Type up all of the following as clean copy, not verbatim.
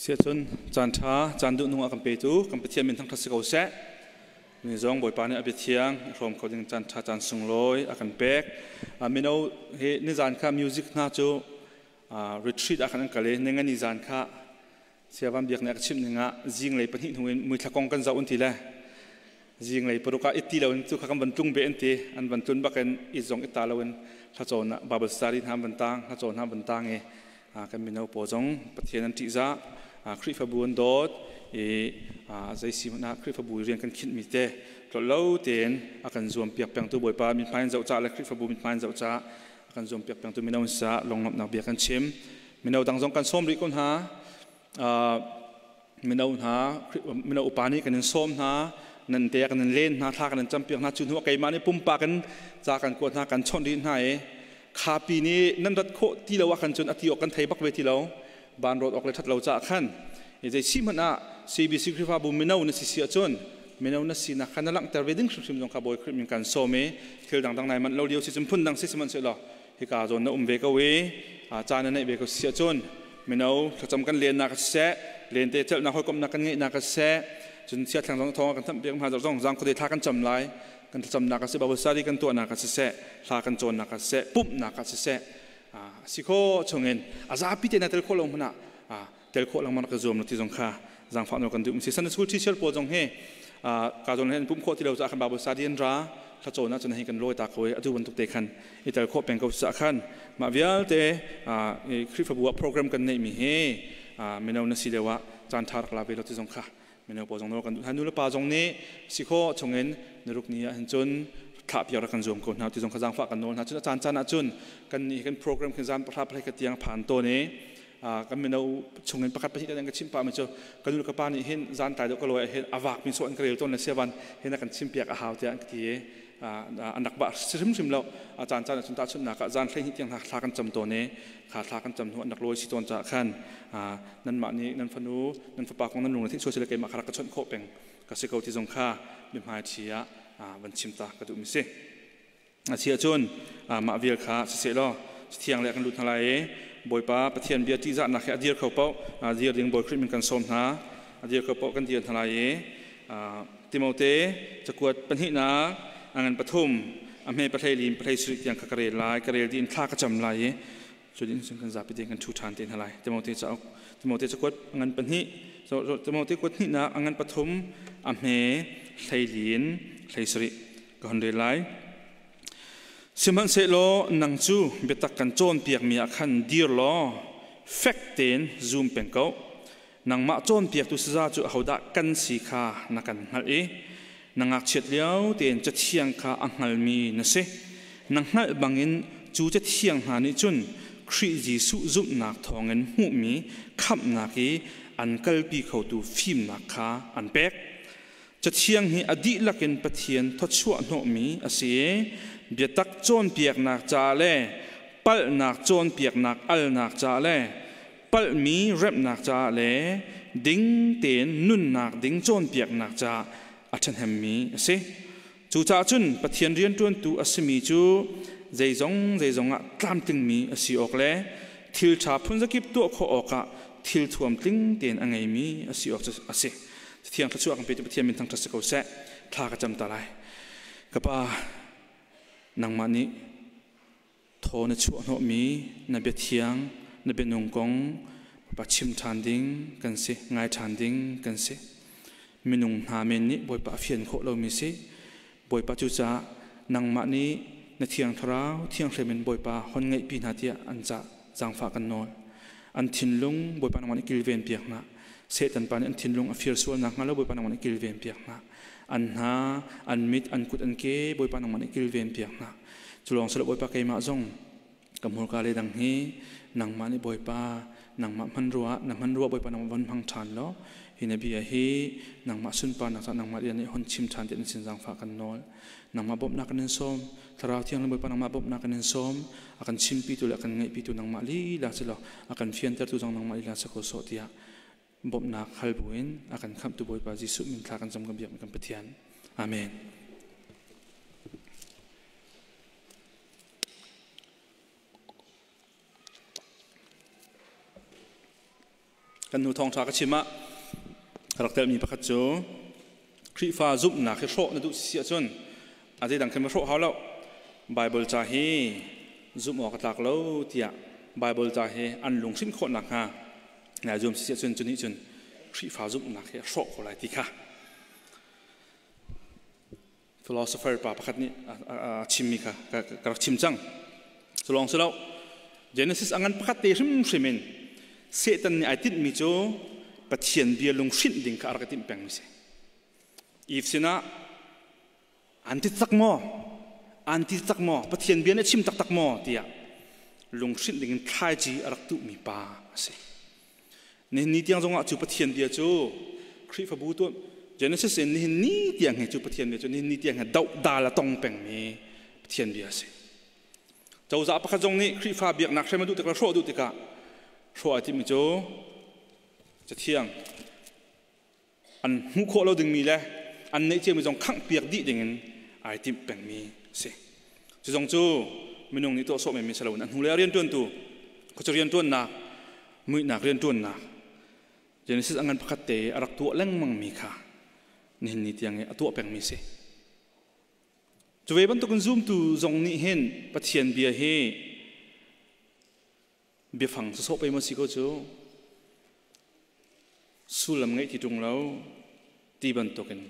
Siacun caan ṭha, caan duhnung a kan petu kan Pathian min thangṭhat si ko seh. Ni zong Bawipa nih a bia thiang i hrawm kho ding caan ṭha caan sunglawi a kan pek. Mino hi nizan kha music hna cu retreat ah khan an kal i ningani zan kha Siavan biak nih a ka chimh ning ah zinglei pahnih hnu in muithla kong kan zoh an ti le zinglei paruk ah it ti loin cu kha kan van tlung be an ti an van tlun bak in it zong it ta loin thlacawn ah Bible study hna an van tang thlacawn hna an van tang i kan mino pawl zong Pathian an ṭihzah Khrihfabu an dawt i zei si hmanh ah Khrihfabu rian kan khinhmi te tlolh lo tein a kan zuam piak pengtu Bawipa mithmai in zoh ca le Khrihfabu mithmai in zoh ca a kan zuam piak pengtu mino sa lunglawmhnak bia kan chim. Mino dang zong kan sawm rih ko hna. Mino hna, mino upa nih kan in sawm hna, nan te kan in len hna, thla kan in campiak hna. Cu hnu ah keimah nih pumpak in ca kan kuat hna, kan chawnh rih hna i khapi nih nan rat khawh ti lo ah khan cun a ti awk kan thei bak ve ti lo. Ban rawt awk le ṭhat lo caah khan zei si hmanh ah CBC Khrihfabu mino na si si ahcun mino na sinak kha na langhter ve ding hrimhrim zong kha Bawi Khrih min kan sawm i thil dangdang nai manh lo lio si cun phun dang si sihmanhsehlaw hika zawn na um ve ko i caan na neih ve ko si ahcun mino thlacam kan lennak siseh lente celhnak hawikomhnak kan ngeihnak siseh cun siathlang zong thawng kan thamh piak hna zong zang khuate thla kan cam lai kan thlacamnak a si Bible study kan tuahnak a siseh hla kan cawnnak a siseh pumhnak a siseh si kho chungin a zapi te na tel khawh lo hmanh ah tel khawh lengmang ka zuam lo ti zong kha zaangfah nawl kan duh si Sunday school teacher pawl zong hi ka zawn hin pum khawh ti lo caah khan Bible study an ra thlacawn ahcun hi kan lawi ta ko i atu bantuk te khan i tel khawh peng ko caah khan mah vialte Khrihfabu ah program kan neih mi hi mino na si lio ah caan ṭha rak la ve lo ti zong kha mino pawl zong nawl kan duh hna nu le pa zong nih si khawh chungin naruk ni ah hin cun thlah piak rak kan zuam ko hna ti zong kha zaangfah kan nawl hna cun a caan caan ah cun kan nih kan program kan zan pahra pahlei ka tiang phan tawn i kan mino chungin pakhat pahnih kan ka chim pah mi cu ka nu le ka pa nih hin zan tlai deuh ka lawi ah hin a vak mi sawh an ka rel tawn le siavan hin a kan chim piak a hau tiah an ka ti i an rak bah hrimhrim lo a caan caan ahcun tahchunhnak ah zan 12 tiang thla kan cam tawn i kha thla kan cam hnu an rak lawi si tawn caah khan nanmah nih nan fanu nan fapa kong nan lung le theih sual sile keimah kha rak ka chawnh khawh peng ka si ko ti zong kha mihmai thi ah van chim ta ka duh mi si. A si ahcun mah vial kha siseh law thiang le kan lut hna lai i Bawipa Pathian bia ṭihzahnak he a dir kho paoh dir ding Bawi Khrih min kan sawm hna. A dir kho paoh kan dir hna lai i Timote cakuat pahnihnak a ngan pathum a hme pahlei lim pahlei sarih tiang kha ka rel lai. Ka rel dih in thla ka cam lai i cu ding cun kan zapi tein kan ṭhu ṭhan te hna lai. Timote cauk Timote cakuat a ngan pahnih Timote kuat hnihnak a ngan pathum a hme hleilin hlei sarih ka hon rel lai. Sihmanhsehlaw nang cu biatak kan cawnpiakmi ah khan dir law fek tein zum peng ko. Nangmah cawnpiaktu saza cu ahodah kan si kha na kan hngalh i na ngakchiat lio tein Cathiang kha a hngalmi na si. Na hngalh bangin cu Cathiang hna nih cun Khrih Jesuh zumhnak thawngin hmuhmi khamhnak i an kalpi khotu fimnak kha an pek. Cathiang hi a dihlak in Pathian thawchuah hnawhmi a si i biatak cawnpiaknak ca le palhnak cawnpiaknak alnak ca le palhmi remhnak caah le ding tein nunnak ding cawnpiaknak caah a ṭhahnemmi a si. Cucaah cun Pathian rianṭuantu a simi cu zeizong zeizong ah tlamtlingmi a si awk le thil ṭha phunzakip tuah khawh awkah thil thuam tling tein a ngeimi a si awk a si. Thiang thluachuah kan petu Pathian min thangṭhat si ko seh. Thla ka cam ta lai. Ka Pa, nangmah nih thaw na chuah hnawhmi na bia thiang, na bianung kong Bawipa chim ṭhan ding kan si, ngai ṭhan ding kan si. Minung hna men nih Bawipa a fian khawh lomi si. Bawipa cucaah nangmah nih na thiang thlarau thianghlim in Bawipa hon ngeihpi hna tiah an cah zaangfah kan nawl. An thinlung Bawipa nangmah nih kilven piak hna. Satan pa nih an thinlung a fir sual nakhnga lo Bawipa nangmah nih kilven piak hna. An hna, an mit, an kut, an ke Bawipa nangmah nih kilven piak hna. Cu lawng silo Bawipa keimah zong ka hmurka le dang hi nangmah nih Bawipa nangmah hmanrua na hmanrua Bawipa nangmah von hmang ṭhan law hi na bia hi nangmah sunparnak caah nangmah rian nih hon chim ṭhan ti na sin zaangfah kan nawl nangmah bawmhnak kan in sawm Thlarau Thianghlim Bawipa nangmah bawmhnak kan in sawm a kan chimpitu le a kan ngaihpitu nangmah lila si law a kan fiantertu zong nangmah lila si ko sawh tiah bawmhnak hal buin a kan khamhtu Bawipa Jesuh min thla kan cam kan biakmi kan Pathian. Amen. Kan nu thawngṭha ka chim ah rak telmi pakhat cu Khrihfa zumhnak hi hrawh na duh si ahcun a zeidang khin va hrawh hau lo. Bible ca hi zumh awk a tlak lo tiah Bible ca hi an lunghrinh khawh nakhnga nai zuam si ahcun cu nih cun Khrihfa zumhnak hi a hrawh ko lai ti kha philosopher pa pakhat nih a chimmi kha ka rak chim cang. Cu lawng si lo, Genesis a ngan pakhat te hrimhrim in Satan nih ai tinhmi cu Pathian bia lunghrinh ding kha a rak i timh pengmi si. Eve sinah an ti tak maw? An ti tak maw? Pathian bia nih a chim taktak maw? Tiah lunghrinh ding in thlaici a rak tuhmi pa a si. Nihin ni tiang zongah cu Pathian bia cu Khrihfabu tuah Genesis in nihin ni tiang hi cu Pathian bia cu nihin ni tiang hi dohdal a tong pengmi Pathian bia a si. Cozah pakhat zong nih Khrihfa biaknak hrem a duh tikah hrawh duh tikah hrawh ai timmi cu Cathiang an hmuh khawh lo dingmi le an neih ciami zong khangh piak dih dingin ai timh pengmi a si. Cu zong cu minung nih tuah sawh menmi si loin a hnulei ah rianṭuantu khuacu rianṭuannak muihnak rianṭuannak Genesis a ngan pakhat te a rak tuah lengmangmi kha nihin ni tiang i a tuah pengmi si. Cu ve bantukin zumtu zong nih hin Pathian bia hi biafang sawsawh pei maw si ko cu sullam ngeih ti ṭung lo ti bantukin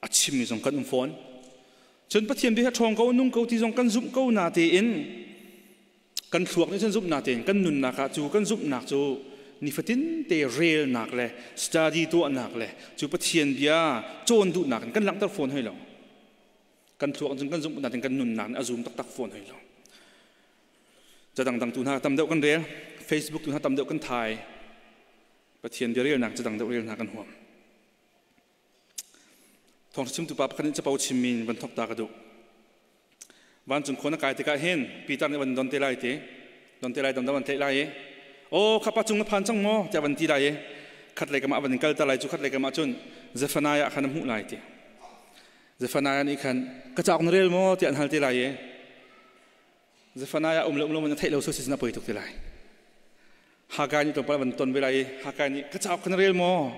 a chimmi zong kan um fawn. Cun Pathian bia hi ṭhawng ko nung ko ti zong kan zumh ko na tein kan thluak nih cun zumhnak tein kan nunnak ah cu kan zumhnak cu nifatin te relnak le study tuahnak le cu Pathian bia cawn duhnak in kan langhter fawn hoi lo. Kan thluak cun kan zumhnak in kan nunnak nih a zum taktak fawn hoi lo. Ca dangdang tu hna tam deuh kan rel, Facebook tu hna tam deuh kan thai, Pathian bia relnak ca dang deuh rel hna kan huam. Thawngṭha chimtu pa pakhat nih capo chimmi in van thawk ta ka duh. Vancung khua na kai tikah hin Peter nih van don te lai ti, don te lai dam dam an tlaih lai i, "Aw khapa cung na phan cang maw?" tiah van ti lai i, khat lei kam ah van in kalter lai cu khat lei kam ah cun Zephaniah khan a hmuh lai ti. Zephaniah nih khan ka cauk na rel maw tiah an hal te lai i, Zephaniah um le um lo man na theih lo so si na poi tuk te lai. Hagai nih tlawmpal van ton ve lai i Hagai nih ka cauk ka na rel maw?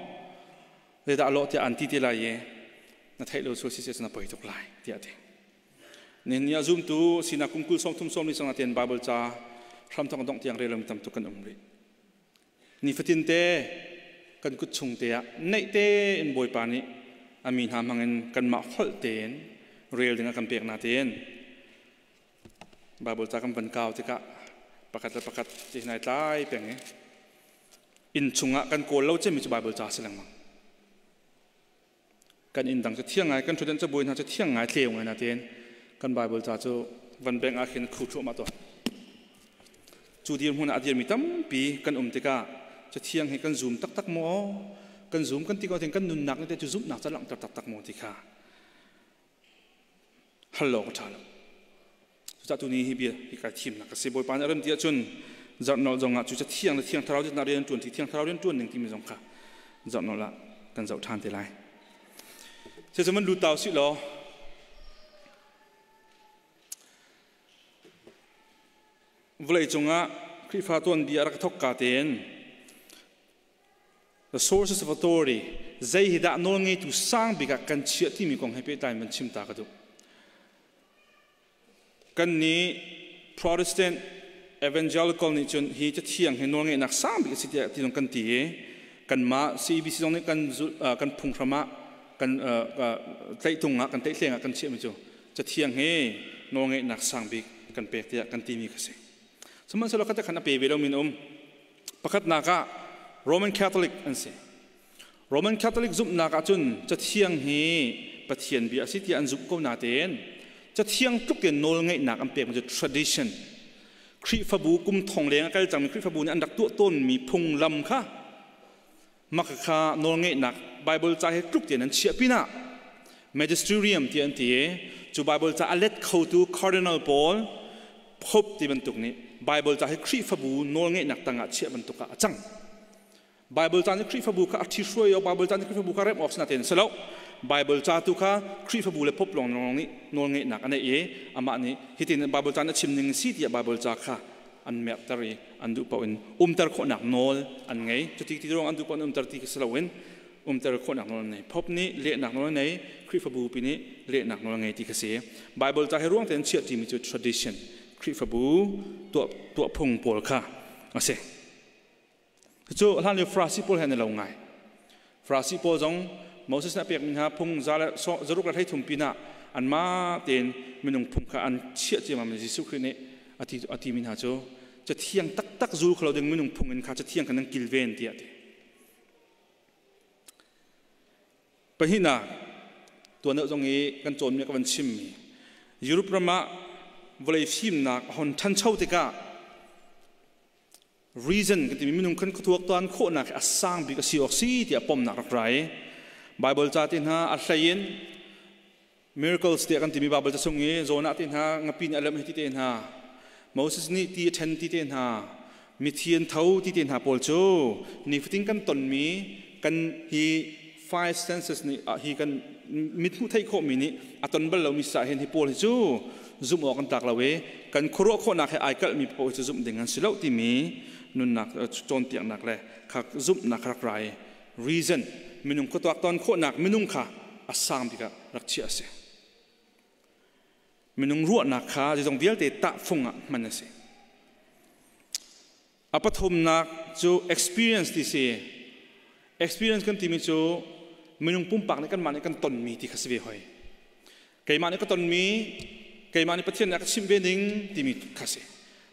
Zeidah a lawh tiah an ti te lai i na theih lo so si na poi tuk lai tiah a ti. Nihin ni ah zumtu sinak kum 20 30 sawm li sang tian Bible ca hramthok dongh tiang rel lomi tam tuk kan um rih. Nifatin te kan kut chung te ah neih tein Bawipa nih a mi hna hmangin kanmah holh tein rel ding a kan pek na tein Bible ca kan van kau tikah pakhat le pakhat ti hin ai tlai peng i inn chungah kan kawl lo cemmi cu Bible ca si lengmang. Kan inn dang cu thiang ngai, kan ṭhutdenh cabuai hna cu thiang ngai tleu ngai natein kan Bible ca cu van bengh ah khin khu thluahmah tawn. Cu dirhmun ah a dirmi tampi kan um tikah cathiang hi kan zum taktak maw? Kan zum kan ti ko kan nunnak nih teh cu zumhnak ca langhter taktak maw ti kha hal lo ka ṭha lo. Cucaah tuni hi bia hi kai thimnak ka si. Bawipa nih a rem ti ahcun zarhnolh zong ah cu cathiang le thiang thlarau na rian ṭuan ti thiang thlarau rian ṭuan ning timi zong kha zarhnolh ah kan zoh ṭhan te lai. Cucu man lut ta usih law vawlei cungah Khrihfa tuanbia a rak thawk ka tein the sources of authority zei hi dah nawlngeitu sang bik ah kan chiah timi kong he pehtlai in van chim ta ka duh. Kan nih Protestant Evangelical nih cun hi cathiang hi nawlngeihnak sang bik a si tiah ti zong kan ti i kanmah CEBC zong nih kan kan phunghram ah kan tlaihtung ah kan tlaihtleng ah kan chiahmi cu cathiang hi nawlngeihnak sang bik kan pek tiah kan timi kha si. Sihmanhsehlaw khat khan a pe ve lomi an um. Pakhatnak ah Roman Catholic an si. Roman Catholic zumhnak ahcun Cathiang hi Pathian bia a si tiah an zumh ko natein Cathiang tluk in nawlngeihnak an pekmi cu tradition. Khrihfabu kum thong leng a kal cangmi Khrihfabu nih an rak tuah tawnmi phunglam kha maka kha nawlngeihnak Bible ca he tluk tein an chiah pinah magisterium ti an ti i cu Bible ca a let khotu cardinal pawl Pope ti bantuk nih Bible ca hi Khrihfabu nawlngeihnak tangah chiah bantuk ah a cang. Bible ca nih Khrihfabu kha a ṭhihruai awk, Bible ca nih Khrihfabu kha remh awk sinatein si lo. Bible ca tu kha Khrihfabu le Pope lawng nih nawlngeihnak a neih i amah nih hitin Bible ca nih a chim ning si tiah Bible ca kha an merter i an duh paoh in umter khawhnak nawl an ngei. Cuti ti ruang an duh paoh in umter ti si loin umter khawhnak nawl an ngei. Pope nih lehnak nawl an ngei, Khrihfabu pi nih lehnak nawl an ngei ti kha si. Bible ca hi ruang tein chiah ṭimi cu tradition, Khrihfabu tuah tuahphung pawl kha a si. Cucu hlanlio Farasi pawl he an i lo ngai. Farasi pawl zong Moses nih a pekmi hna phung za le zaruk le hleithum pinah anmah tein minung phung kha an chiah ciammam i Jesuh Khrih nih a timi hna cu cathiang taktak zul kho lo ding minung phung in kha cathiang kha nan kilven tiah a ti. Pahnihnak, tuan deuh zong i kan cawnmi ka van chimmi Europe ram ah vawlei fimnak a hon ṭhancho tikah reason kan timi minung kan khuatuak tuan khawhnak hi a sang bik a si awk si tiah pomnak rak ra i Bible ca te hna a hlei in miracles tiah kan timi Bible ca chung i Jonah te hna ngapi nih a lemh ti te hna, Moses nih ti a ṭhen ti te hna, mithi an tho ti te hna pawl cu nifatin kan tonmi kan hi five senses nih hi kan mit hmuh theih khawhmi nih a ton bal lomi sa hin hi pawl hi cu zumh awk an tlak lo i kan khuaruah khawhnak he ai kalhmi paoh cu zumh ding an si lo timi nunnak cawnpiaknak le kha zumhnak rak ra i reason, minung khuatuak ton khawhnak minung kha a sang bik ah rak chiah a si. Minung ruahnak kha zeizong vialte tahfung ah hman a si. A pathumnak cu experience ti si. Experience kan timi cu minung pumpak nih kanmah nih kan tonmi ti kha si ve hoi. Keimah nih ka tonmi, keimah nih Pathian nih a ka chimh ve ning timi kha si.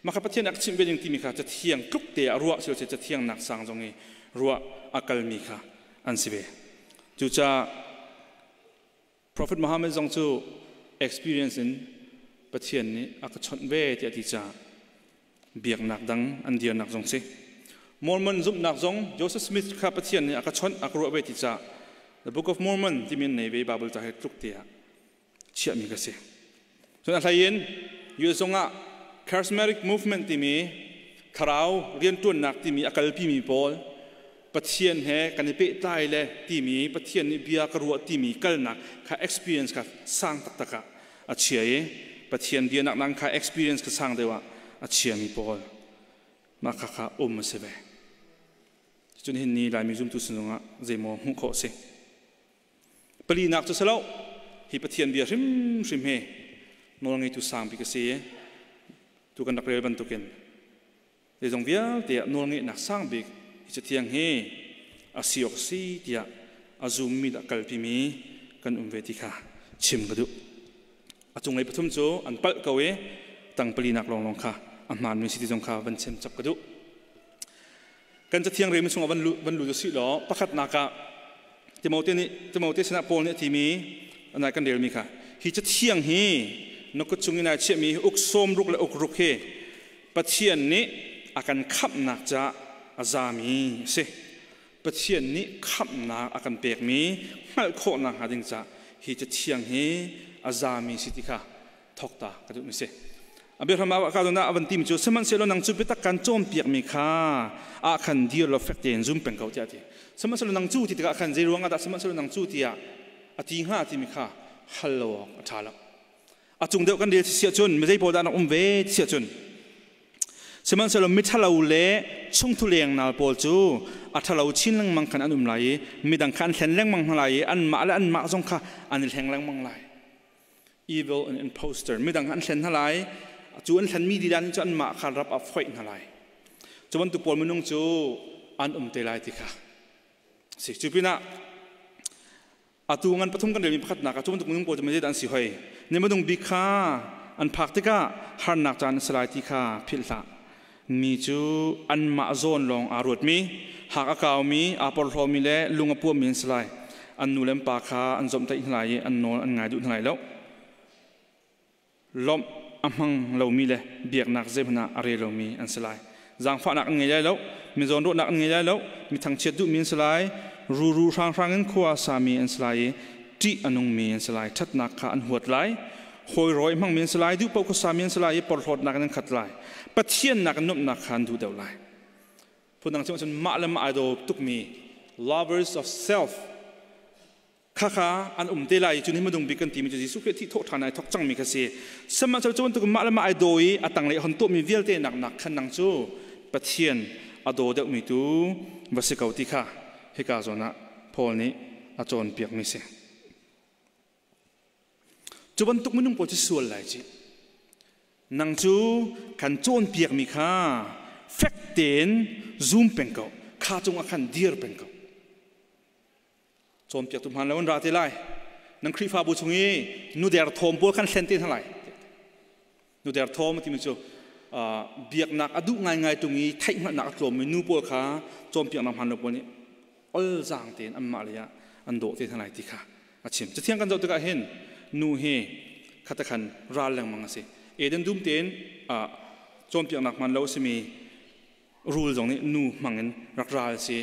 Mah kha Pathian nih a ka chimh ve ning timi kha cathiang tluk te ah ruah si cathiang nak sang zong i ruah a kalmi kha an si ve. Cucaah Prophet Muhammad zong cu experience in Pathian nih a ka chawnh ve tiah ti caah biaknak dang an dirnak zong si. Mormon zumhnak zong Joseph Smith kha Pathian nih a ka chawnh, a ka ruah ve ti caah The Book of Mormon timi an nei ve, Bible ca he tluk tiah chiahmi ka si. Cun a hlei in US zong ah charismatic movement timi thlarau rianṭuannak timi a kalpimi pawl, Pathian he kan i pehtlai le timi, Pathian nih bia ka ruah timi kalnak kha experience kha sang taktak ah a chia i Pathian bia nak nang kha experience kha sang deuh ah a chiami pawl mah kha kha um a si ve. Cun hin ni Laimi zumtu sin zongah zeimaw hmuh khawh a si. Palinak cu si lo, hi Pathian bia hrimhrim hi nawlngeitu sang bik a si i tu kan rak rel bantukin zeizong vialte ah nawlngeihnak sang bik hi cathiang hi a si awk a si tiah a zummi le a kalpimi kan um ve ti kha chim ka duh. A cunglei pathum cu an palh ko i tang palinak lawnglawng kha a hmaanmi si ti zong kha van chim chap ka duh. Kan cathiang relmi chungah van lut usih law pakhatnak ah Timote nih Timote sinah Paul nih a timi anai kan relmi kha hi cathiang hi na kut chung in ai chiahmi uk 60 le uk ruk hi Pathian nih a kan khamhnak caah a zami a si. Pathian nih khamhnak a kan pekmi hngalh khawhnak hnga ding caah hi cathiang hi a zami si ti kha thawk ta ka duhmi si. A biahram ah ka ah van timi cu sihmanhsehlaw nang cu biatak kan cawnpiakmi kha ah khan dir law fek tein zum peng ko tiah a ti. Sihmanhsehlaw nang cu ti tikah khan zei ruang ah dah sihmanhsehlaw nang cu tiah a ti hnga timi kha hal lo awk a ṭha lo. A cung deuh kan rel si ahcun mi zei pawl dah nak um ve ti si ahcun sihmanhsehlaw miṭhalo le chungthu lengnal pawl cu a ṭhalo chin lengmang khan an um lai i midang kha an hlen lengmang hna lai i anmah le anmah zong kha an i hleng lengmang lai. Evil and imposter, midang an hlen hna lai, cu an hlenmi lila nih cu anmah kha rap ah foih hna lai. Cu bantuk pawl minung cu an um te lai ti kha si. Cu pinah atu ngan pathum kan relmi pakhatnak ah cu bantuk minung pawl cu zeidah an si hoi? Ni minung bik kha an phak tikah harnak caan a si lai ti kha philh hlah. Mi cu anmah zawn lawng aa ruatmi, hak a kaumi, aa porhlawmi le lung a puammi an si lai. An nu le an pa kha an zawmhtaih hna lai i an nawl an ngai duh hna lai lo. Lawmh a hmang lomi le biaknak zeihmanh ah a rel lomi an si lai. Zaangfahnak an ngei lai lo, mi zawnruahnak an ngei lai lo, mi thangchiat duhmi an si lai, ruru hranghrang in khua a sami an si lai i ṭih a nungmi an si lai. Ṭhatnak kha an huat lai, hawi rawi hmangmi an si lai, duh paoh khuasami an si lai i porhlawtnak in an khat lai. Pathian nak in nuamhnak kha an duh deuh lai. Phundang chim ahcun mah le mah ai daw tukmi, lovers of self. Khakha an um te lai. Cun hi hmadung bik kan timi cu Jesuh Khrih thih thawh ṭhan ai thawk cangmi kha si. Sihmanhsehlaw cu bantuk mah le mah ai daw i a tanglei a hon tuahmi vialte nak nak khan nang cu Pathian a daw deuhmi tu va si ko ti kha hika zawn ah Paul nih a cawnpiakmi si. Cu bantuk minung pawl cu sual lai ci. Nang cu kan cawnpiakmi kha fek tein zum peng ko. Kha cungah khan dir peng ko. Cawnpiaktu hmaan lo an ra te lai. Nan Khrihfabu chung i nu derthawm pawl khan hlen te hna lai. Nu derthawm timi cu biaknak a duh ngaingai tung i theihhngalhnak a tlawmmi nu pawl kha cawnpiaknak hmaan lo pawl nih olzaang tein anmah lei ah an dawh te hna lai ti kha a chim. Cathiang kan zoh tikah hin nu hi khatakhan ral lengmang a si. Eden dum tein cawnpiaknak hmaan lo a simi rul zong nih nu hmang in rak ral si.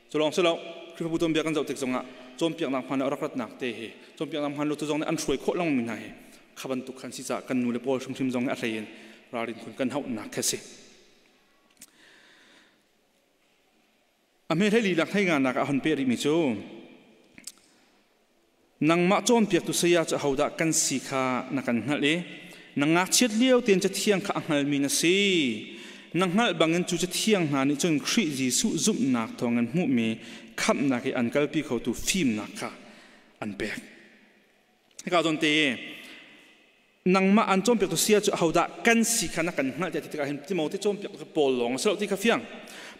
Cu lawng si lo, Khrihfabu tuanbia kan zoh tik zongah cawnpiaknak hmaan le rak ratnak te hi cawnpiaknak hmaan lo tu zong nih an hruai khawh lengmang mi hna hi kha bantuk khan si caah kan nu le pawl hrimhrim zong nih a hlei in ralrin khun kan hauhnak khi si. A hme hlei lilak hlei nganak ah hon peh rihmi cu nangmah cawnpiaktu saya cu ahodah kan si kha na kan hngalh i na ngakchiat lio tein cathiang kha a hngalmi na si. Na hngalh bangin cu cathiang hna nih cun Khrih Jesuh zumhnak thawngin hmuhmi khamhnak i an kalpi khotu fimnak kha an pek. Hika zawn te i nangmah an cawnpiaktu sia cu ahodah kan si kha na kan hngalh tiah ti tikah hin Timote cawnpiak cu Paul lawng a si lo ti kha fiang.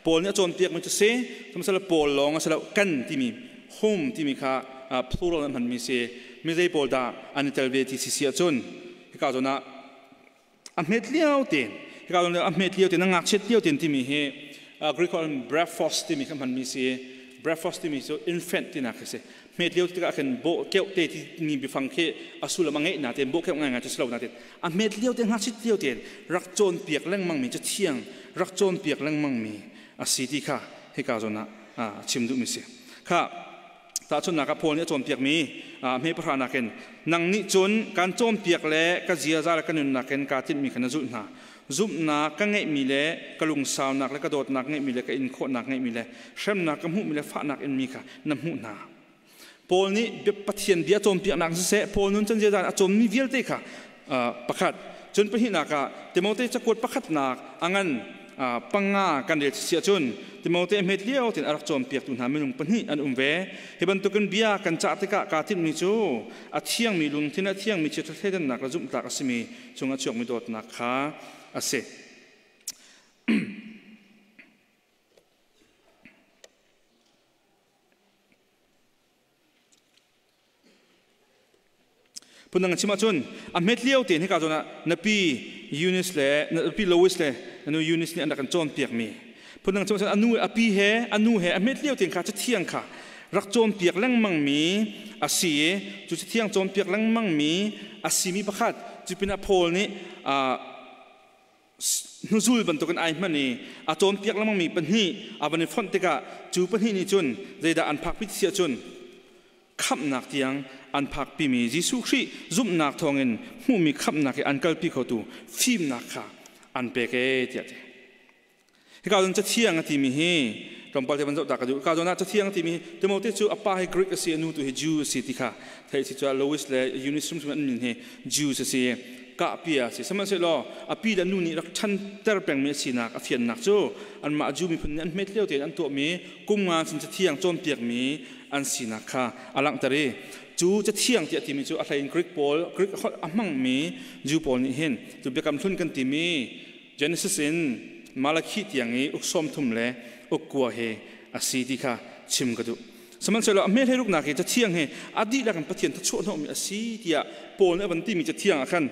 Paul nih a cawnpiakmi cu si, sihmanhsehlaw Paul lawng a si lo, kan timi hum timi kha plural an hmanmi si. Mi zei pawl dah an i tel ve ti si si ahcun hika zawn ah a hmet lio tein hika zawn a hmet lio tein na ngakchiat lio tein timi hi Greek holh in brephos timi kha hmanmi si. Brephos timi cu infant tinak khi si. Hmet lio tikah khin bawh keuh te timi biafang khi a sullam a ngeih na tein bawh keuh ngaingai cu si lo na tein a hmet lio te ngakchit lio tein rak cawnpiak lengmang mi cu thiang rak cawnpiak lengmang mi a si ti kha hika zawn ah chim duhmi si. Kha tahchunhnak ah Paul nih a cawnpiak mi hme pahra nakin nang nih cun kan cawnpiak le ka ziaza le ka nunnak in kaa tinhmi kha na zulh hna. Zumhnak ka ngeihmi le ka lungsaunak le ka dawtnak ngeihmi le ka inkhawhnak ngeihmi le hremnak ka hmuhmi le fahnak inmi kha na hmuh hna. Paul nih Pathian bia cawnpiaknak siseh Paul nun can ziaza a cawnmi vialte kha pakhat cun pahnihnak ah Timote cakuat pakhatnak a ngan panga kan rel si ahcun Timote hmet lio tin a rak cawnpiaktu hna minung pahnih an um ve. Hi bantukin bia kan cah tikah kaa timhmi cu a thiangmi lungthin a thiangmi chiaṭha thleidannak le zumhtlak a simi chung a chuakmi dawtnak kha a si. Phundang chim ahcun a hmet lio tein hika zawn ah na pi Eunice le na pi Lois le na nu Eunice nih an rak kan cawnpiakmi phundang chim ahcun a nu a pi he a nu he a hmet lio tein kha cathiang kha rak cawnpiak lengmangmi a si i cu cathiang cawnpiak lengmangmi a simi pakhat cu pinah Paul nih hnuzul bantukin ai hman i a cawnpiak lengmangmi pahnih a van i fonh tikah cu pahnih nih cun zeidah an phakpi ti ahcun khamhnak tiang an phakpimi Jesuh Khrih zumhnak thawngin hmuhmi khamhnak i an kalpi khotu fimnak kha an pek ee tiah ti. Hika cun cathiang a timi hi tlawmpal te van zoh ta ka duh. Hika zawn ah cathiang a timi hi Timote cu a pa hi Greek a si, a nu tu hi Jew a si ti kha theih si cu Lois le Eunice hrimhrim an min hi Jews a si. Kahpia a si. Sihmanhsehlaw a pi le nu nih rak ṭhanter pengmi a sinak a fiannak cu anmah Jew miphun nih an hmet lio tein an tuahmi kum nga sin cathiang cawnpiakmi an sinak kha a langhter i cu cathiang tiah timi cu a hlei in Greek pawl Greek holh a hmangmi Jew pawl nih hin cu biakam hlun kan timi Genesis in Malakhi tiang i uk 30 le uk kua he a si ti kha chim ka duh. Sihmanhsehlaw a hme hleiruknak hi cathiang hi a dihlak in Pathian thachuahhnawhmi a si tiah Paul nih a van timi cathiang ah khan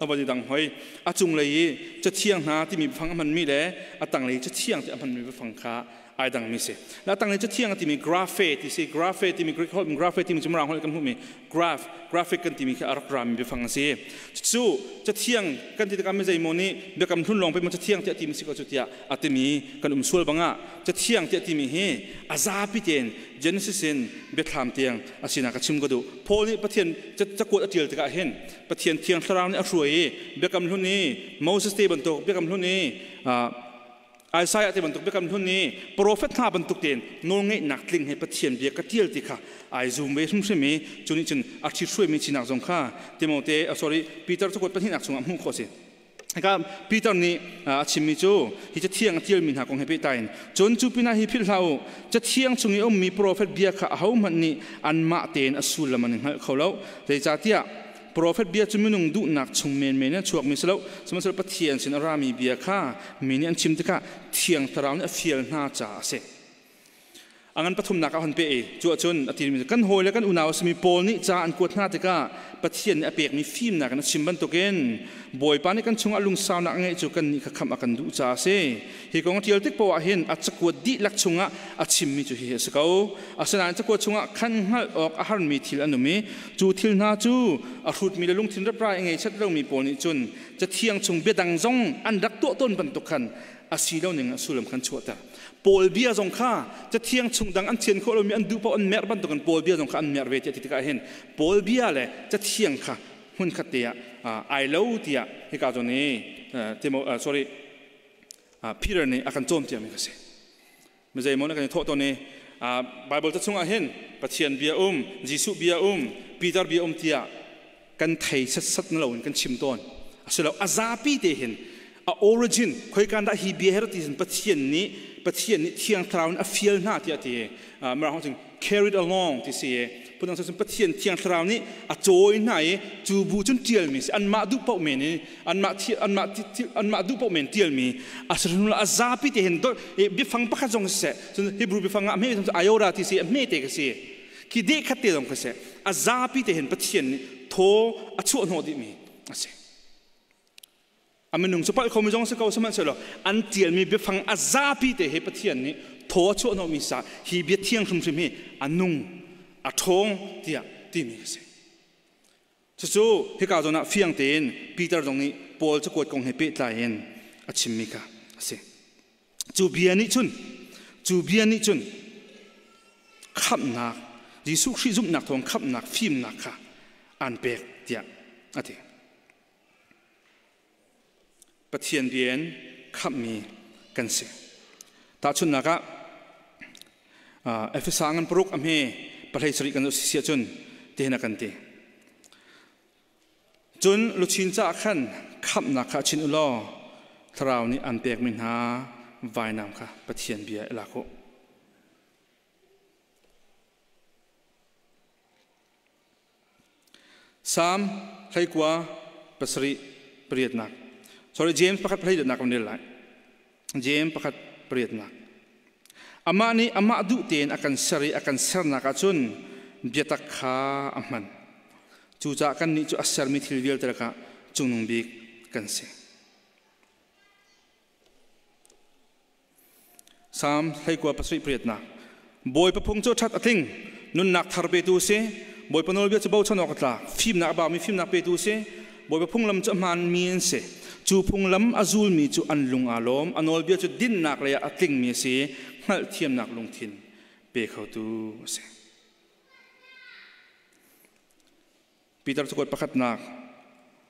a van i dang hoi. A cunglei i cathiang hna timi biafang a hmanmi le a tanglei cathiang ti a hmanmi biafang kha ai dangmi si. Na tanglei cathiang a timi graphe ti si. Graphe timi Greek holh graphe timi cu Mirang holh kan hmuhmi graph graphic kan timi khi a rak rami biafang a si. Cu cathiang kan ti tikah mi zeimaw nih biakam hlun lawng pei maw cathiang tiah timi si ko cu tiah a timi kan um sual bangah cathiang tiah timi hi a zapi tein Genesis in biathlam tiang a sinak ka chim ka duh. Paul nih Pathian cakuat a tial tikah hin Pathian thiang thlarau nih a hruai i biakam hlun i Moses te bantuk biakam hlun i Isaiah te bantuk biakam hlun i profet hna bantuk tein nawlngeihnak tling he Pathian bia ka tial ti kha ai zum ve hrimhrim i cu nih cun a ṭhithruaimi sinak zong kha Timote sorry Peter cakuat pahnihnak chungah hmuh khawh a si. Hika Peter nih a chimmi cu hi cathiang a tialmi hna kong he pehtlai in cun cu pinah hi philh hlah u, cathiang chung i a ummi profet bia kha ahohmanh nih anmah tein a sullam an i hngalh kho lo. Zeicahtiah profet bia cu minung duhnak chung menmen in a chuakmi si lo, sihmanhsehlaw Pathian sin a rami bia kha mi nih an chim tikah Thiang Thlarau nih a fial hna caah a si. A ngan pathumnak ah hon pe i cu ahcun a timi kan hawi le kan unau a simi Paul nih ca an kuat hna tikah Pathian nih a pekmi fimnak in a chim bantukin Bawipa nih kan chungah lungsaunak a ngeih cu kannih kha khamh a kan duh caah a si. Hi kong a ṭial tik paoh ah hin a cakuat dihlak chungah a chimmi cu hihi a si ko. Asinain cakuat chungah khan hngalh awk a harmi thil an um i cu thil hna cu a hrutmi le lungthin reprai a ngei set lomi pawl nih cun Cathiang chung biadang zong an rak tuah tawn bantuk khan a si lo ning a sullam khan chuahter. Paul bia zong kha Cathiang chung dang an thian khawh lomi an duh paoh an merh bantukin Paul bia zong kha an merh ve tiah ti tikah hin Paul bia le Cathiang kha hmunkhat te ah ai lo tiah hika zawn i Timo sorry Peter nih a kan cawnpiakmi kha si. Mi zeimaw na kan i thawh tawn i Bible ca chungah hin Pathian bia um, Jesuh bia um, Peter bia um tiah kan thei setsat na loin kan chim tawn. Asilo a zapi te hin a origin khoikan dah hi bia her ti sin Pathian nih Pathian nih Thiang Thlarau in a fial hna tiah ti Mirang cun carried along ti si i phundang cun Pathian Thiang Thlarau nih a cawi hna i cu bu cun ṭialmi si anmah duh paoh men in anmah anmah anmah duh paoh men ṭialmi a si a zapi te hin biafang pakhat zong siseh cun Hebrew biafang ah hme ayora ti si a hme te ka si khi deh khat te zong ka si a zapi te hin Pathian nih thaw a chuah hnawh dihmi a si. A minung cu palh khomi zong si ko sihmanhsehlaw an tialmi biafang a zapi te he Pathian nih thaw a chuahhnawhmi sa hi bia thiang hrimhrim hi a nung a ṭhawng tiah timi a si. Cucu hika zawn ah fiang tein Peter zong nih Paul cakuat kong he pehtlai in a chimmi kha a si. Cu bia nih cun cu bia nih cun khamhnak Jesuh Khrih zumhnak thawng khamhnak fimnak kha an pek tiah a ti. Pathian bia in khamhmi kan si. Tahchunhnak ah Efesa ngan paruk a hme pahlei sarih kan zoh si ahcun tihin a kan ti. Cun luchin caah khan khamhnak kha chin u law thlarau nih an pekmi hna vainam kha Pathian bia i lak u. Salm 19 pasarih pariatnak. Sorry, James pakhat pariatnak kan rel lai. James pakhat pariatnak. Amah nih amah duh tein a kan ser i a kan sernak ahcun biatak kha a hman. Cucaah kannih cu a sermi thil vialte lakah cungnung bik kan si. Salm 19 pasarih pariatnak. Bawipa phung cu ṭhat a tling, nunnak thar petu a si. Bawipa nawlbia cu bochan awk a tlak, fimnak a baumi fimnak petu a si. Bawipa phunglam cu a hmaanmi an si. Cu phunglam a zulmi cu an lung aa lawm. A nawlbia cu dinnak lei ah a tlingmi a si i hngalhthiamnak lungthin pe khotu a si. Peter cakuat pakhatnak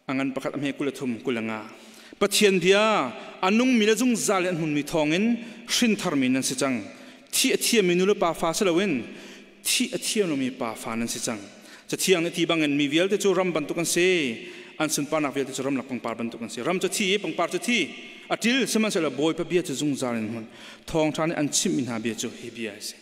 a ngan pakhat a hme 23 25. Pathian bia a nungmi le zungzal in an hmunmi thawngin hrintharmi nan si cang. Thih a thiammi nu le pa fa si loin thih a thiam lomi pa fa nan si cang. Cathiang nih ti bangin mi vialte cu ram bantuk an si. An sunparnak vialte cu ramlak pangpar bantuk an si. Ram cu thi i pangpar cu thi. A ṭil sihmanhsehlaw Bawipa bia cu zungzal in hmun. Thawngṭha nih an chimhmi hna bia cu hi bia a si.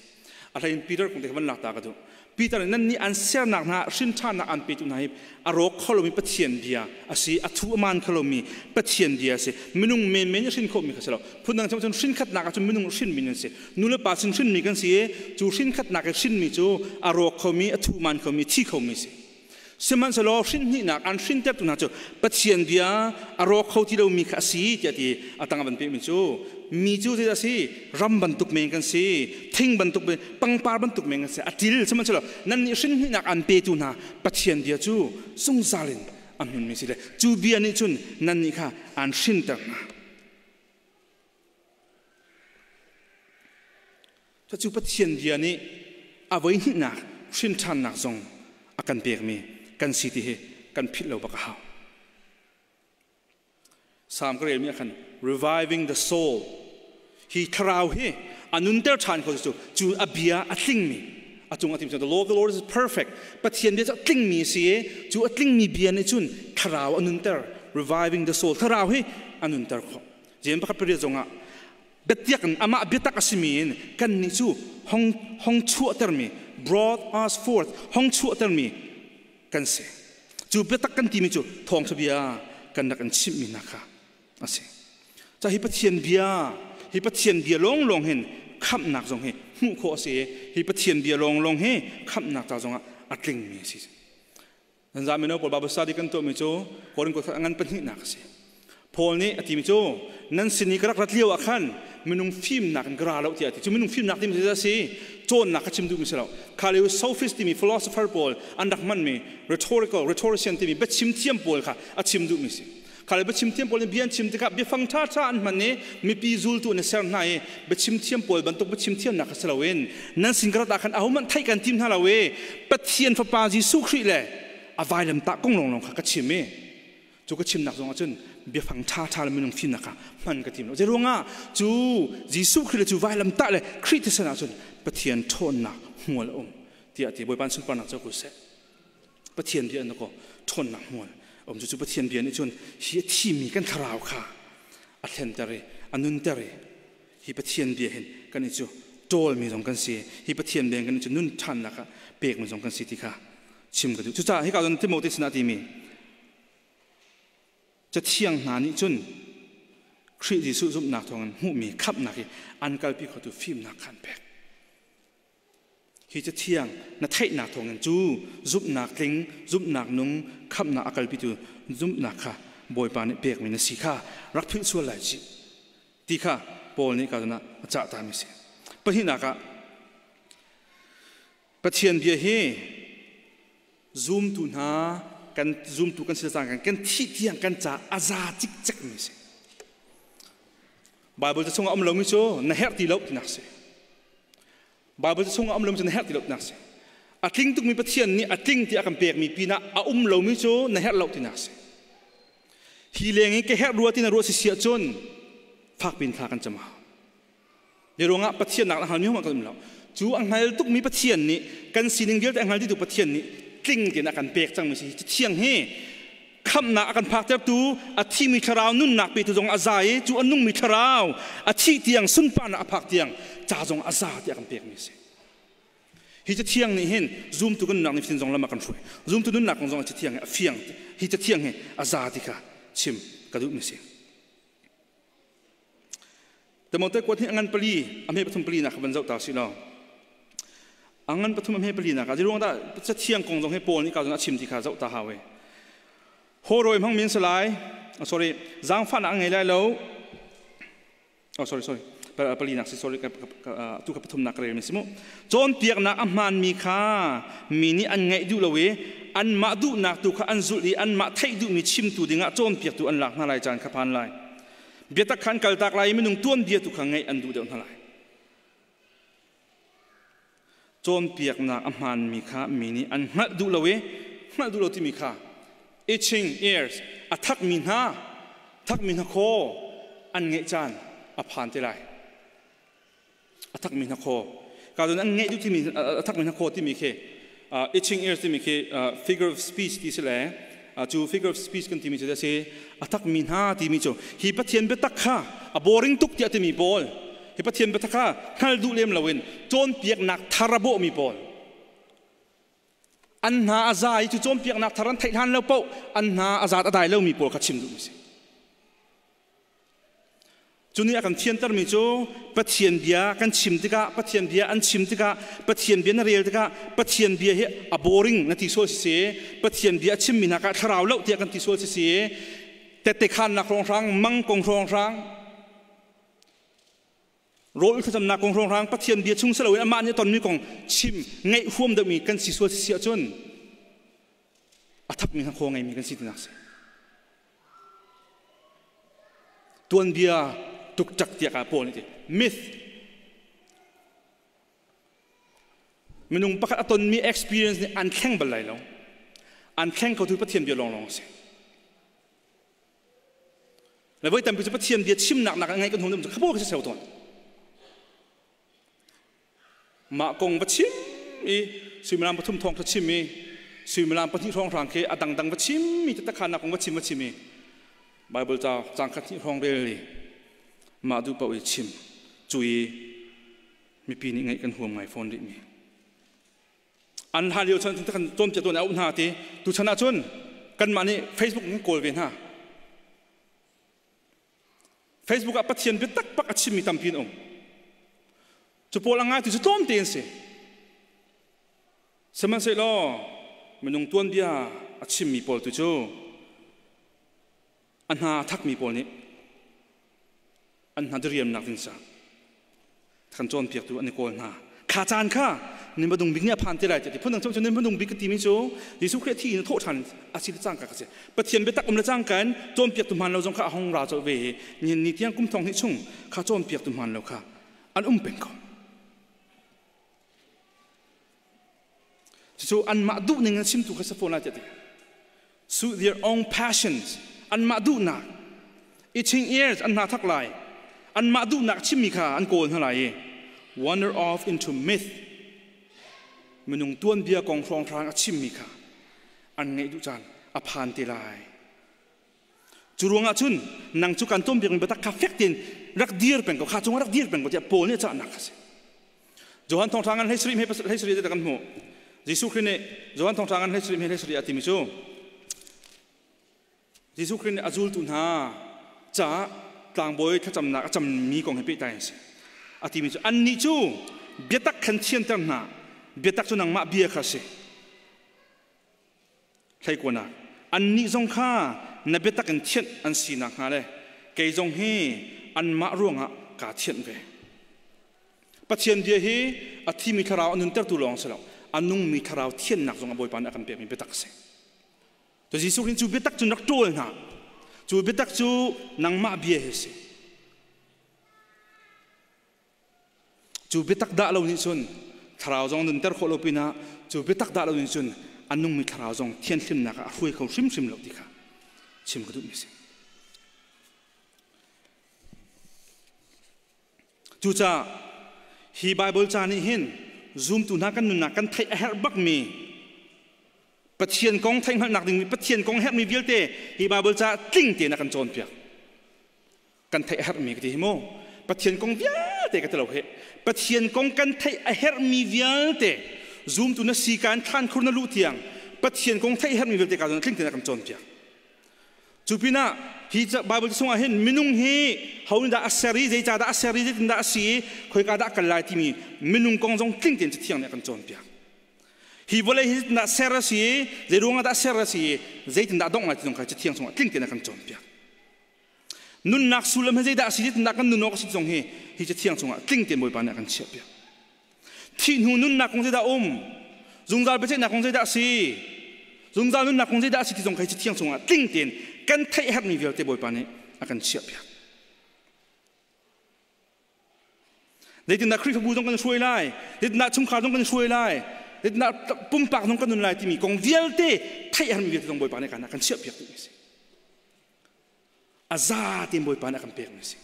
A hlei in Peter kong te kha van lak ta ka duh. Peter nih nan nih an sernak hna hrinṭhannak an petu hna hi a rawk kho lomi Pathian bia a si, a thu a maan kho lomi Pathian bia a si. Minung menmen i hrin khawhmi kha si lo. Phundang cun hrinkhatnak ah cun minung hrinmi nan si. Nu le pa sin hrinmi kan si i cu hrinkhatnak i hrinmi cu a rawk khomi, a thu maan khomi, thi khomi a si. Sihmanhsehlaw hrinhnihnak an hrintertu hna cu Pathian bia a rawk kho ti lomi kha a si tiah ti a tang a van pehmi cu mi cu zeidah a si? Ram bantuk men kan si, thing bantuk men, pangpar bantuk men kan si, a til. Sihmanhsehlaw nannih hrinhnihnak an petu hna Pathian bia cu zungzal in a hmunmi si le cu bia nih cun nannih kha an hrinter hna. Cucu Pathian bia nih a voihnihnak hrinṭhannak zong a kan pekmi kan si ti hi kan philh lo bak a hau. Salm ka relmi ah khan reviving the soul. Hi thlarau hi a nunter ṭhan kho cu cu a bia a tlingmi a cung a tim. The law of the Lord is perfect. Pathian bia cu a tlingmi a si i cu a tlingmi bia nih cun thlarau a nunter, reviving the soul. Thlarau hi a nunter khawh. Jeim pakhat pariat zongah biatiak in amah biatak a simi in kannih cu hong hong chuahtermi, brought us forth, hong chuahtermi kan si. Cu biatak kan timi cu thawngṭha bia kan rak in chimhmi hna kha a si. Ca hi Pathian bia, hi Pathian bia lawnglawng hin khamhnak zong hi hmuh khawh a si i hi Pathian bia lawnglawng hi khamhnak ca zongah a tlingmi a si. Nan za mino pawl Bible study kan tuahmi cu Korin kut ngan pahnihnak a si. Paul nih a timi cu nan sin i ka rak rat lio ah khan minung fimnak in ka ra lo tiah a ti. Cu minung fimnak timi cu a si cawnnak kha chim duhmi si lo. Kha lio sophist timi philosopher pawl an rak hmanmi rhetorical rhetorician timi biachim thiam pawl kha a chim duhmi si. Kha le biachim thiam pawl nih bia an chim tikah biafang ṭhaṭha an hman i mipi zultu an i ser hna i biachim thiam pawl bantuk biachim thiamnak kha si loin nan sin ka rat ah khan ahohmanh theih kan tim hna lo i Pathian Fapa Jesuh Khrih le a vailamtah kong lawnglawng kha ka chim i cu ka chimnak zongah cun biafang ṭhaṭha le minung fimnak kha hman ka tim lo. Zeiruangah cu Jesuh Khrih le cu vailamtah le Khrih thisen ah cun Pathian ṭhawnnak hmual a um tiah ti. Bawipa sunparnak cu ko seh. Pathian bia na ko ṭhawnnak hmual um cu Pathian bia nih cun hi a thimi kan thlarau kha a thlenter i a nunter i hi Pathian bia hin kan i cu ṭawlmi zong kan si, hi Pathian bia kan i cu nun ṭhannak ah pekmi zong kan si ti kha chim ka duh. Cucaah hika cun Timote sinah timi Cathiang hna nih cun Khrih Jesuh zumhnak thawngin hmuhmi khamhnak i an kalpi khotu fimnak kha an pek. Hi cathiang na theihnak thawngin cu zumhnak tling, zumhnak nung, khamhnak a kalpitu zumhnak kha Bawipa nih pekmi na si kha rak philh sual lai cih ti kha Paul nih ka ah a cah tami si. Pahnihnak ah Pathian bia hi zumtu hna kan zumtu kan si cang kan thih tiang kan ca a za cikcek mi si. Bible chungah um lomi cu na herh ti lo tinak si. Bible chungah um lomi cu na herh ti lo tinak si. A tling tukmi Pathian nih a tling ti a kan pekmi pinah a um lomi cu na herh lo tinak si. Hi leng i ka herh rua ti na ruah si si ahcun fakpin thla kan cam hau. Hi ruangah Pathian nak na hngalmi hmanh kan um lo. Cu a hngal tukmi Pathian nih kan sining vialte a hngal dihtu Pathian nih tling tein a kan pek cangmi si. Thiang hi khamhnak a kan phaktertu a thimi thlarau nunnak petu zong a za i cu a nungmi thlarau a thih tiang sunparnak a phak tiang ca zong a za tiah kan pekmi a si. Hi cathiang nih hin zumtu kan nunnak nih zong lam a kan hruai. Zumtu nunnak kong zong cathiang hi a fiang. Hi cathiang hi a za ti kha chim ka duhmi a si. Timote kuat hi a ngan pali, a hme pathum pali nak kha van zoh ta si law. A ngan pathum a hme pali nak ah ziruang dah cathiang kong zong hi Paul nih ka zong a chim ti kha zoh ta hau e. Haw hmang min salai, oh, sorry, zaangfahnak a ngei lai lo. Oh, sorry, sorry. Pali nak si, sorry, tu ka pathum nak ka rel mi si mu. Cawnpiaknak a hmaanmi kha mi nih an ngaih duh lo i anmah duhnak tu kha an zulh i anmah theih duhmi chimtu dingah cawnpiaktu an lak hna lai caan kha phan lai. Biatak kha an kaltak lai i minung tuanbia tu kha ngaih an duh deuh hna lai. Cawnpiaknak a hmaanmi kha mi nih an hngalh duh lo i hngalh duh lo timi kha itching ears, a thakmi hna, thakmi hnakhaw an ngeih caan a phan te lai. A thakmi hnakhaw ka cun an ngeih duh timi a thakmi hnakhaw timi khi itching ears timi khi figure of speech ti si le cu figure of speech kan timi cu a si. A thakmi hna timi cu hi Pathian biatak kha a boring tuk tiah timi pawl, hi Pathian biatak kha hngal duh lem loin cawnpiaknak thar a bawhmi pawl, an hna a za i cu cawnpiaknak thar an theih hlan lo paoh an hna a zat a dai lomi pawl kha chim duhmi si. Cu nih a kan fiantermi cu Pathian bia kan chim tikah, Pathian bia an chim tikah, Pathian bia na rel tikah Pathian bia hi a boring na ti sual si si, Pathian bia a chimmi hna kha thlarau loh tiah kan ti sual si si, tette khannak hrawnghrang, mang kong hrawnghrang, rawl thlacamnak kong hrawnghrang, Pathian bia chung si loin amah nih a tonmi kong chim ngaih huam deuhmi kan si sual si si ahcun a thakmi hna khaw ngeimi kan si tinak si. Tuanbia tuktak tiah ka pawl nih ti myth, minung pakhat a tonmi experience nih an thleng bal lai lo. An thleng khotu Pathian bia lawnglawng a si. Le voi tampi cu Pathian bia chimnak nak ngai kan hung cu khapo ka si seo tawn. Mah kong va chim i suimilam pathum thawng kha chim i suimilam pahnih hrawnghrang khi a dangdang va chim mi takhan kong va chim va chim i Bible ca cang khat hnih hrawng rel i mah duh paoh i chim cu i mipi nih ngaih kan huam ngai fawn rih mi an hlan lio chan kan cawnpiak tuan a auh hna ti tu chan ah cun kanmah nih Facebook in kawl ve hna. Facebook ah Pathian biatak bak a chimmi tampi an um. Cu pawl a ngaitu cu tlawmte an si. Sihmanhsehlaw minung tuanbia a chimmi pawl tu cu a hna thakmi pawl nih an hna diriamnak ding ca kan cawnpiaktu an i kawl hna. Kha caan kha ni hmadung bik nih a phan te lai ti phundang cu ni hmadung bik ka timi cu Jesuh Khrih thi in thawh ṭhan a si le cangka ka si. Pathian biatak um le cangka in cawnpiaktu hmaan lo zong kha a hong ra colh ve i nihin ni tiang kum thong hnih chung kha cawnpiaktu hmaan lo kha an um peng ko. Cucu anmah duh ning in chimtu kha si fawn lai tiah ti. Suit their own passions. Anmah duhnak. Itching ears an hna thak lai. Anmah duhnak chimmi kha an kawl hna lai i wander off into myth. Minung tuanbia kong hrawnghrang a chimmi kha an ngaih duh caan a phan te lai. Cu ruangah cun nang cu kan tuanbiakmi biatak kha fek tein rak dir peng ko, kha cungah rak dir peng ko tiah Paul nih a cahnak kha si. Johan thawngṭha ngan 17 he 17 te kan hmuh. Jesuh Khrih nih Johan thawngṭha ngan 17 he 17 a timi cu Jesuh Khrih nih a zultu hna caah tlangbawi thlacamnak a cammi kong he pehtlai an si. A timi cu annih cu biatak khan thianter hna, biatak cu nangmah bia kha a si. Hleikuanak annih zong kha na biatak in thianh an si nakhnga le kei zong hi anmah ruangah kaa thianh ve. Pathian bia hi a thimi thlarau a nuntertu lawng si lo, a nungmi thlarau thiannak zong a Bawipa nih a kan pekmi biatak a si. To Jesuh Khrih cu biatak cu rak ṭawl hna. Cu biatak cu nangmah bia hi a si. Cu biatak dah lo nih cun thlarau zong nunter khawh lo pinah cu biatak dah lo nih cun a nungmi thlarau zong thianhlimnak ah a hruai kho hrimhrim lo ti kha chim ka duhmi a si. Cucaah hi Bible ca nih hin zumtu hna kan nunnak kan theih a herh bakmi Pathian kong theihhngalhnak ding Pathian kong herhmi vialte hi Bible ca tling tein a kan cawnpiak. Kan theih a herhmi ka ti hi mu. Pathian kong vialte ka ti lo hih. Pathian kong kan theih a herhmi vialte zumtu na si ka in thlan khur na luh tiang Pathian kong theih herhmi vialte ka tling tein a kan cawnpiak. Cu pinah hi Bible chungah hin minung hi ho nih dah a ser i zeicah dah a ser i zeitindah a si i khoika dah kal lai timi minung kong zong tling tein Cathiang nih a kan cawnpiak. Hi vawlei hi zeitindah ser a si i zei ruangah dah ser a si i zeitindah dongh lai ti zong kha Cathiang chungah tling tein a kan cawnpiak. Nunnak sullam hi zeidah a si, zeitindah kan nun awk a si zong hi hi Cathiang chungah tling tein Bawipa nih a kan chiahpiak. Thih hnu nunnak kong zeidah um? Zungzal biaceihnak kong zeidah a si? Zungzal nunnak kong zeidah a si ti zong kha hi Cathiang chungah tling tein kan theih herhmi vialte Bawipa nih a kan chiahpiak. Zeitindah Khrihfabu zong kan hruai lai? Zeitindah chungkhar zong kan hruai lai? Zeitindah pumpak zong kan nun lai timi kong vialte theih herhmi vialte zong Bawipa nih kan chiahpiak dihmi a si. A za tein Bawipa nih a kan pekmi a si.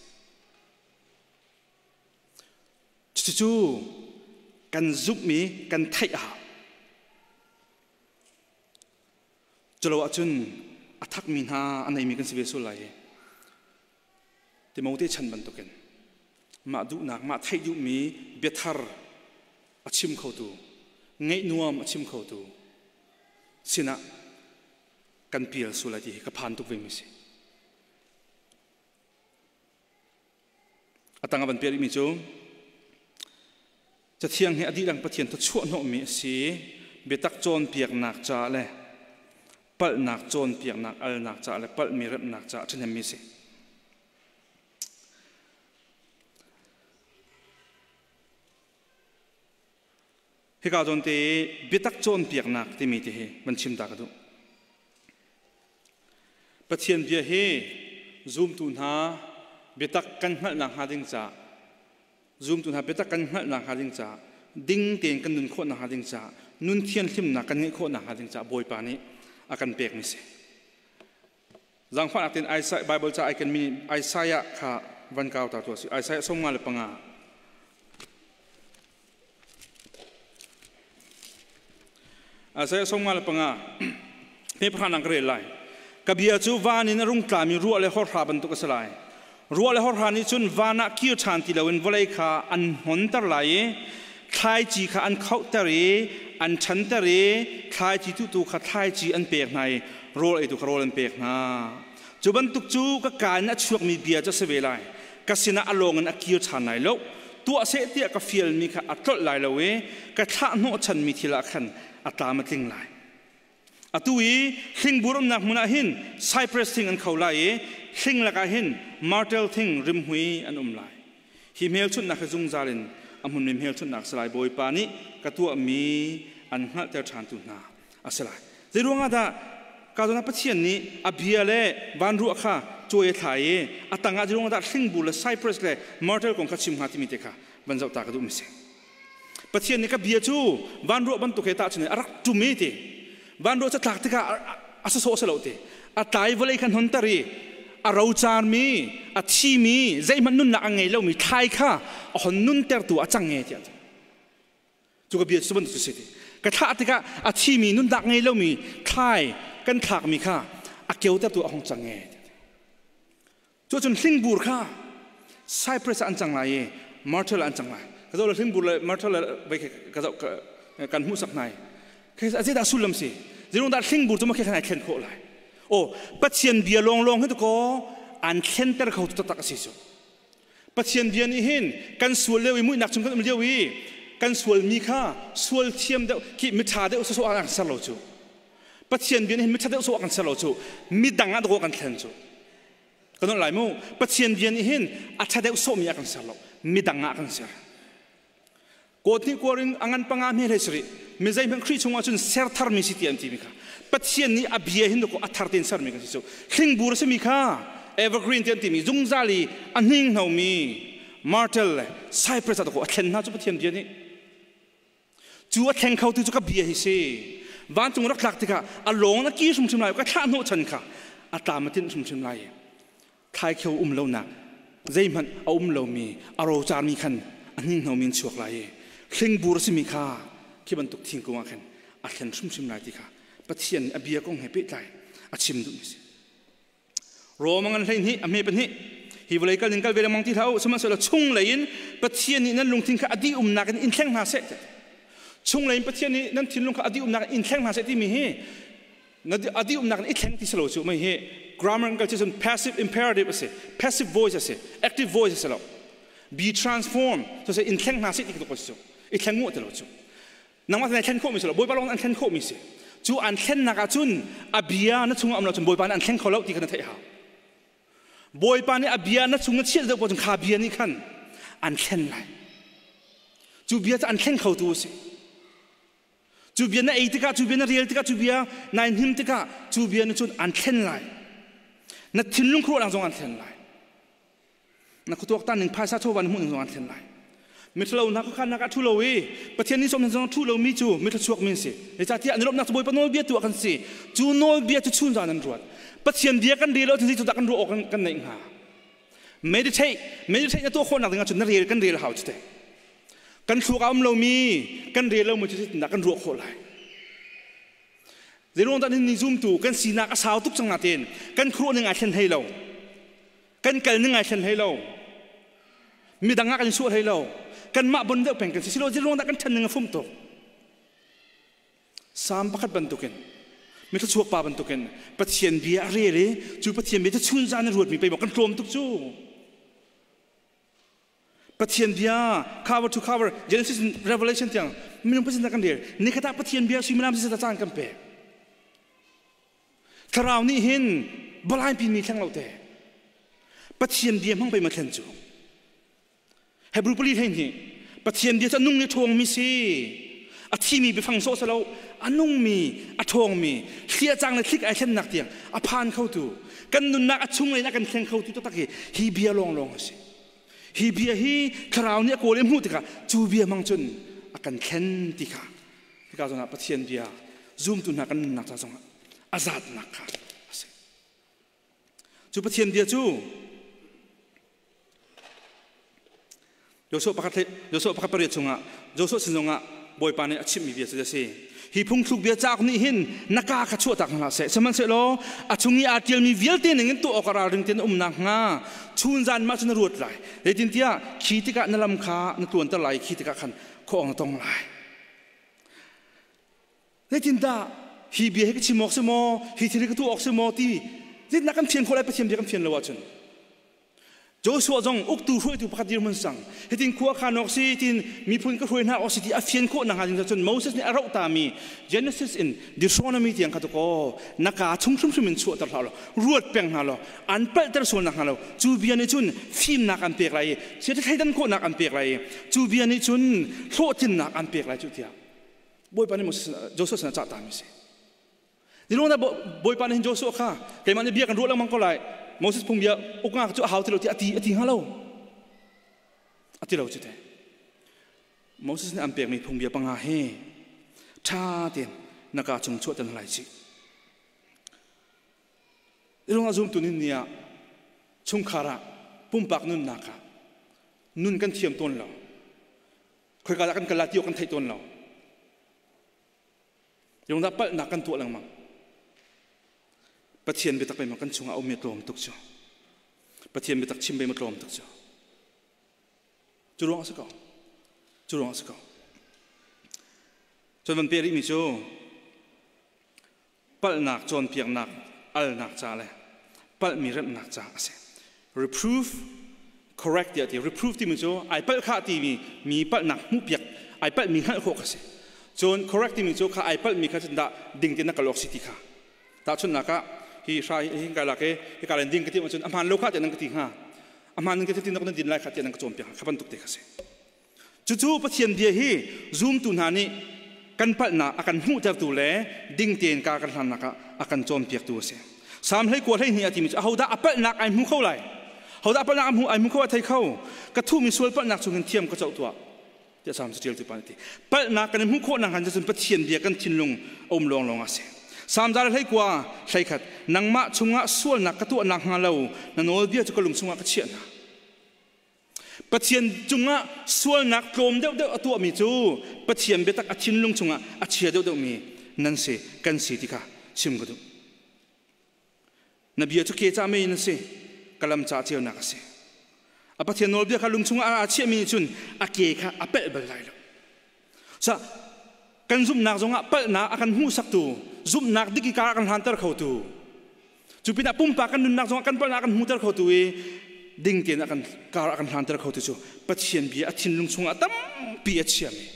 Cucu kan zumhmi kan theih a hau. Culo ahcun a thakmi hna a neimi kan si ve sual lai i Timote chan bantukin mah duhnak, mah theih duhmi biathar a chim khotu, ngeih nuam a chim khotu sinah kan pial sual lai ti hi ka phan tuk vemi si. A tang a van pial mi cu Cathiang hi a dihlak Pathian thawchuah hnawhmi a si. Biatak cawnpiaknak caah le palhnak cawnpiaknak alnak caah le palhmi remhnak caah a ṭhahnemmi a si. Hika zawn te i biatak cawnpiaknak timi te hi van chim ta ka duh. Pathian bia hi zumtu hna biatak kan hngalhnak hnga ding caah zumtu hna biatak kan hngalhnak hnga ding caah ding tein kan nun khawhnak hnga ding caah nun thianhlimnak kan ngeih khawhnak hnga ding caah Bawipa nih a kan pekmi si. Zaangfahnak tein Isaiah Bible ca ai kan mi Isaiah kha van kau ta tuah si. Isaiah 55. Isaiah 55 me pahra nang ka rel lai. Ka bia cu van in a rung tlami ruah le horha bantuk a si lai. Ruah le horha nih cun van ah kir ṭhan ti loin vawlei kha an hnonter lai i thlaici kha an khohter i an ṭhanter i thlaici tuhtu kha thlaici an pek hna i rawl eitu kha rawl an pek hna. Cu bantuk cu ka kaa in a chuakmi bia cu a si ve lai. Ka sinah a lawng in a kir ṭhan lai lo. Tuah seh tiah ka fialmi kha a tlolh lai lo i ka thlah hnawhchanmi thil ah khan a tlam a tling lai. Atu i hlingbur umnak hmun ah hin cypress thing an kho lai i hling lakah hin myrtle thing rimhmui an um lai. Hi hmelchunhnak hi zungzal in a hmunmi hmelchunhnak a si lai. Bawipa nih ka tuahmi an hngalhter ṭhantu hna a si lai. Zei ruangah dah ka zawn ah Pathian nih a bia le vanruah kha cawi a thlai i a tangah zei ruangah dah hlingbur le cypress le myrtle kong kha chim hnga timi te kha van zoh ta ka duhmi si. Pathian nih ka bia cu vanruah bantuk he tahchun in a rak ṭum i ti vanruah cu tlak tikah a sawsawh si lo ti a tlai vawlei kha hnonter i a rocarmi a thimi zeihmanh nunnak a ngei lomi thlai kha a hon nuntertu a cang e tiah cu ka bia cu bantuk cu si ti ka thlah tikah a thimi nunnak ngei lomi thlai kan thlakmi kha a keutertu a hong cang e Cu cun hlingbur kha Cyprus ah an cang lai i myrtle ah an cang lai. Ka zoh le hlingbur le myrtle le vei ka zoh kan hmuhsak hna i khi zeidah sullam si? Zeirung dah hlingbur cu ma khi khan ai thlen khawh lai? Aw Pathian bia lawnglawng hi tukaw an thlenter kho tu taktak a si cu. Pathian bia nih hin kan sual lio i muihnak chung kan um lio i kan sualmi kha sual thiam deuh khi miṭha deuh sawsawh ah an ser lo cu. Pathian bia nih hin miṭha deuh sawh ah kan ser lo cu. Midang ah dakaw kan thlen cu. Kan nolh lai mu. Pathian bia nih hin a ṭha deuh sawhmi ah kan ser lo. Midang ah kan ser. Kawt nih kuar in a ngan panga hme hlei sarih. Mi zeihmanh Khrih chungah cun ser tharmi si ti an timi kha. Pathian nih a bia hin a thar tein sermi kan si cu. Hlingbur a simi kha evergreen ti an timi zungzal i a hninghnomi myrtle le cypress ah a thlen hna cu Pathian bia nih. Cu a thleng khotu cu ka bia hi si. Vancung rak tlak tikah a lawng na ki hrimhrim lai, ka thlah hnawh chan kha a tlam a tinh hrimhrim lai. Thlaikheu um lonak zeihmanh a um lomi a rocarmi khan a hninghnomi in chuak lai i hlingbur a simi kha khi bantuk thingkung ah khan a thlen hrimhrim lai ti kha Pathian nih a bia kong he pehtlai a chim duhmi a si. Rom a ngan 12 a hme pahnih hi vawlei kal ning kal ve lengmang ti hlah u sihmanhsehlaw chunglei in Pathian nih nan lungthin kha a dih-umnak in in thleng hna seh chunglei in Pathian nih nan thinlung kha a dih-umnak in in thleng hna seh timi hi a dih-umnak in i thleng ti si lo cu mei hi grammar kal cun passive imperative a si passive voice a si active voice a si lo be transformed so in thleng hna seh ti ka si cu i thleng mu ti lo cu Nangmah na thlen khawhmi si lo, Bawipa lawng an thlen khawhmi si. Cu an thlennak ah cun a bia na chungah um lo cun Bawipa nih an thleng kho lo ti kha na theih hau. Bawipa nih a bia na chung na chiah deuh poh cun kha bia nih khan an thlen lai. Cu bia cu an thleng khotu a si. Cu bia na ei tikah, cu bia na rel tikah, cu bia nai hnim tikah, cu bia nih cun an thlen lai. Na thinlung khuaruahnak zong an thlen lai. Na khuatuaktan ning phaisa chawva na hmuh ning zong an thlen lai. Mithalo hna khuakhannak ah ṭhu lo i Pathian nih sawm zong ṭhu lomi cu mithluachuak mi an si. Zeicahtiah an i lawmhnak cu Bawipa nawlbia tu ah kan si. Cu nawlbia cu chunzan an ruat. Pathian bia kan rel ahcun zeitindah kan ruah awk kan neih hnga? Meditate, meditate na tuah khawhnak ding ahcun na rel kan rel hau cu te. Kan thluak a um lomi, kan rel lomi cu zeitindah kan ruah khawh lai? Zeiruang dah ni zumtu kan sinak a sau tuk cang nain kan khuaruah ning ai thlen hlei lo. Kan kal ning ai thlen hlei lo. Midang ah kan i suah hlei lo. Kanmah bon deuh peng kan si. Silo zeiruang dah kan ṭhan ning a fum tuk. Salm pakhat bantukin mithluachuak pa bantukin Pathian bia a rel i cu Pathian bia cu chunzan in ruatmi pei maw kan tlawm tuk cu. Pathian bia cover to cover Genesis and Revelation tiang minung Pathian kan rel nikhat ah Pathian bia suimilam si caan kan pek Thlarau nih hin balain pi mi thleng lo te Pathian bia hmang pei ma thlen cu Hebrew pali hlei hnih Pathian bia cu a nung i ṭhawng mi si a thimi biafang sawh salo a nungmi a ṭhawngmi thlia cang le thlik ai thlennak tiang a phan khotu kan nunnak a chung in a kan thleng khotu taktak hi hi bia lawnglawng a si Hi bia hi thlarau nih a kawl i hmuh tikah cu bia hmang cun a kan thlen ti kha hika zawn ah Pathian bia zumtu hna kan nunnak ca zongah a zatnak kha a si. Cu Pathian bia cu Joshua pakhat Joshua pakhat pariat chungah Joshua sin zongah Bawipa nih a chimhmi bia cu a si. Hi phungthluk bia cauk nih hin na kaa kha chuahtak hna hlah seh. Sihmanhsehlaw a chung i aa ṭialmi vialte ningin tuah awkah ralring tein um nakhnga chunzan mah cu na ruat lai. Zeitintiah khi tikah na lam kha na tluanter lai i khi tikah khan khuaawng na tong lai. Zeitindah hi bia hi ka chim awk si maw, hi thil hi ka tuah awk si maw ti zeitindah kan fian khawh lai Pathian bia kan fian lo ahcun? Joshua zong uktu hruaitu pakhat dirhmun sang hitin khua khan awk si tin miphun ka hruai hna awk si ti a fian khawh nakhnga ding cun Moses nih a roh tami Genesis in Deuteronomy tiang kha ko na ka chung hrimhrim in chuahter hlah law ruat peng hna law an palhter sual nak hnga lo cu bia nih cun fimnak an pek lai i chiat thleidan khawhnak an pek lai i cu bia nih cun hlawhtlinnak an pek lai cu tiah Bawipa nih Moses Joshua sinah cah tami si. Niluang dah Bawipa nih hin Joshua kha keimah nih bia kan ruah lengmang ko lai. Moses phung bia uknak cu a hau ti lo ti ati ati hnga lo. Ati lo cu te. Moses nih an pekmi phung bia panga hi ṭha tein na ka chung chuah tan lai ci. Irung a zumtu nin ni ah chungkhar ah pumpak nunnak ah nun kan thiam tawn lo. Khoika dah kan kal lai ti awk kan theih tawn lo. Yongdah palhnak kan tuah lengmang. Pathian biatak pei kan chungah a um i tlawm tuk cu. Pathian biatak chim pei ma tlawm tuk cu. Cu ruang a si ko. Cu ruang a si ko. Cun van pe rihmi cu palhnak cawnpiaknak alnak ca le palhmi remhnak ca a si. Reproof, correct tiah ti. Reproof timi cu ai palh khah timi mi palhnak hmuhpiak, ai palhmi hngalh khawh kha si. Cun correct timi cu kha ai palhmi kha cun dah ding tein na kal awk si ti kha. Tahchunhnak ah hi hra hi kai lak i hi ka len ding ka ti ahcun a hmaan lo kha tiah nan ka ti hnga. A hmaan ka ti nan din lai kha tiah nan ka cawnpiak hnga. Kha bantuk te kha si. Cucu Pathian bia hi zumtu hna nih kan palhnak a kan hmuhtertu le ding tein kar kan hlannak ah a kan cawnpiaktu a si. Salm 22 a timi cu ahodah a palhnak ai hmu kho lai? Hodah a palhnak a hmu ai hmu kho a thei kho? Ka thuhmi sual palhnak chungin thiam ka coh tuah. Tiah Salm caṭialtu pa nih a ti. Palhnak kan i hmuh khawh nakhnga cun Pathian bia kan thinlung a um lawnglawng ah a si. Salm 121 nangmah chungah sualnak ka tuah nakhnga lo na nawlbia cu ka lung chungah ka chiah hna. Pathian cungah sualnak tlawm deuhdeuh a tuahmi cu Pathian biatak a thinlung chungah a chia deuhdeuhmi nan si, kan si ti kha chim ka duh. Na bia cu ke ca mei na si, ka lam ca ceunak a si. A Pathian nawlbia kha lung chungah a chiahmi nih cun a ke kha a pelh bal lai lo. Sa kan zumhnak zongah palhnak a kan hmuhsaktu, zumhnak dik i kar a kan hlanter khotu, Cu pinah pumpak kan nunnak zongah kan palhnak kan hmuter khotu i ding tein a kan kar a kan hlanter khotu cu Pathian bia a thinlung chungah tampi a chiami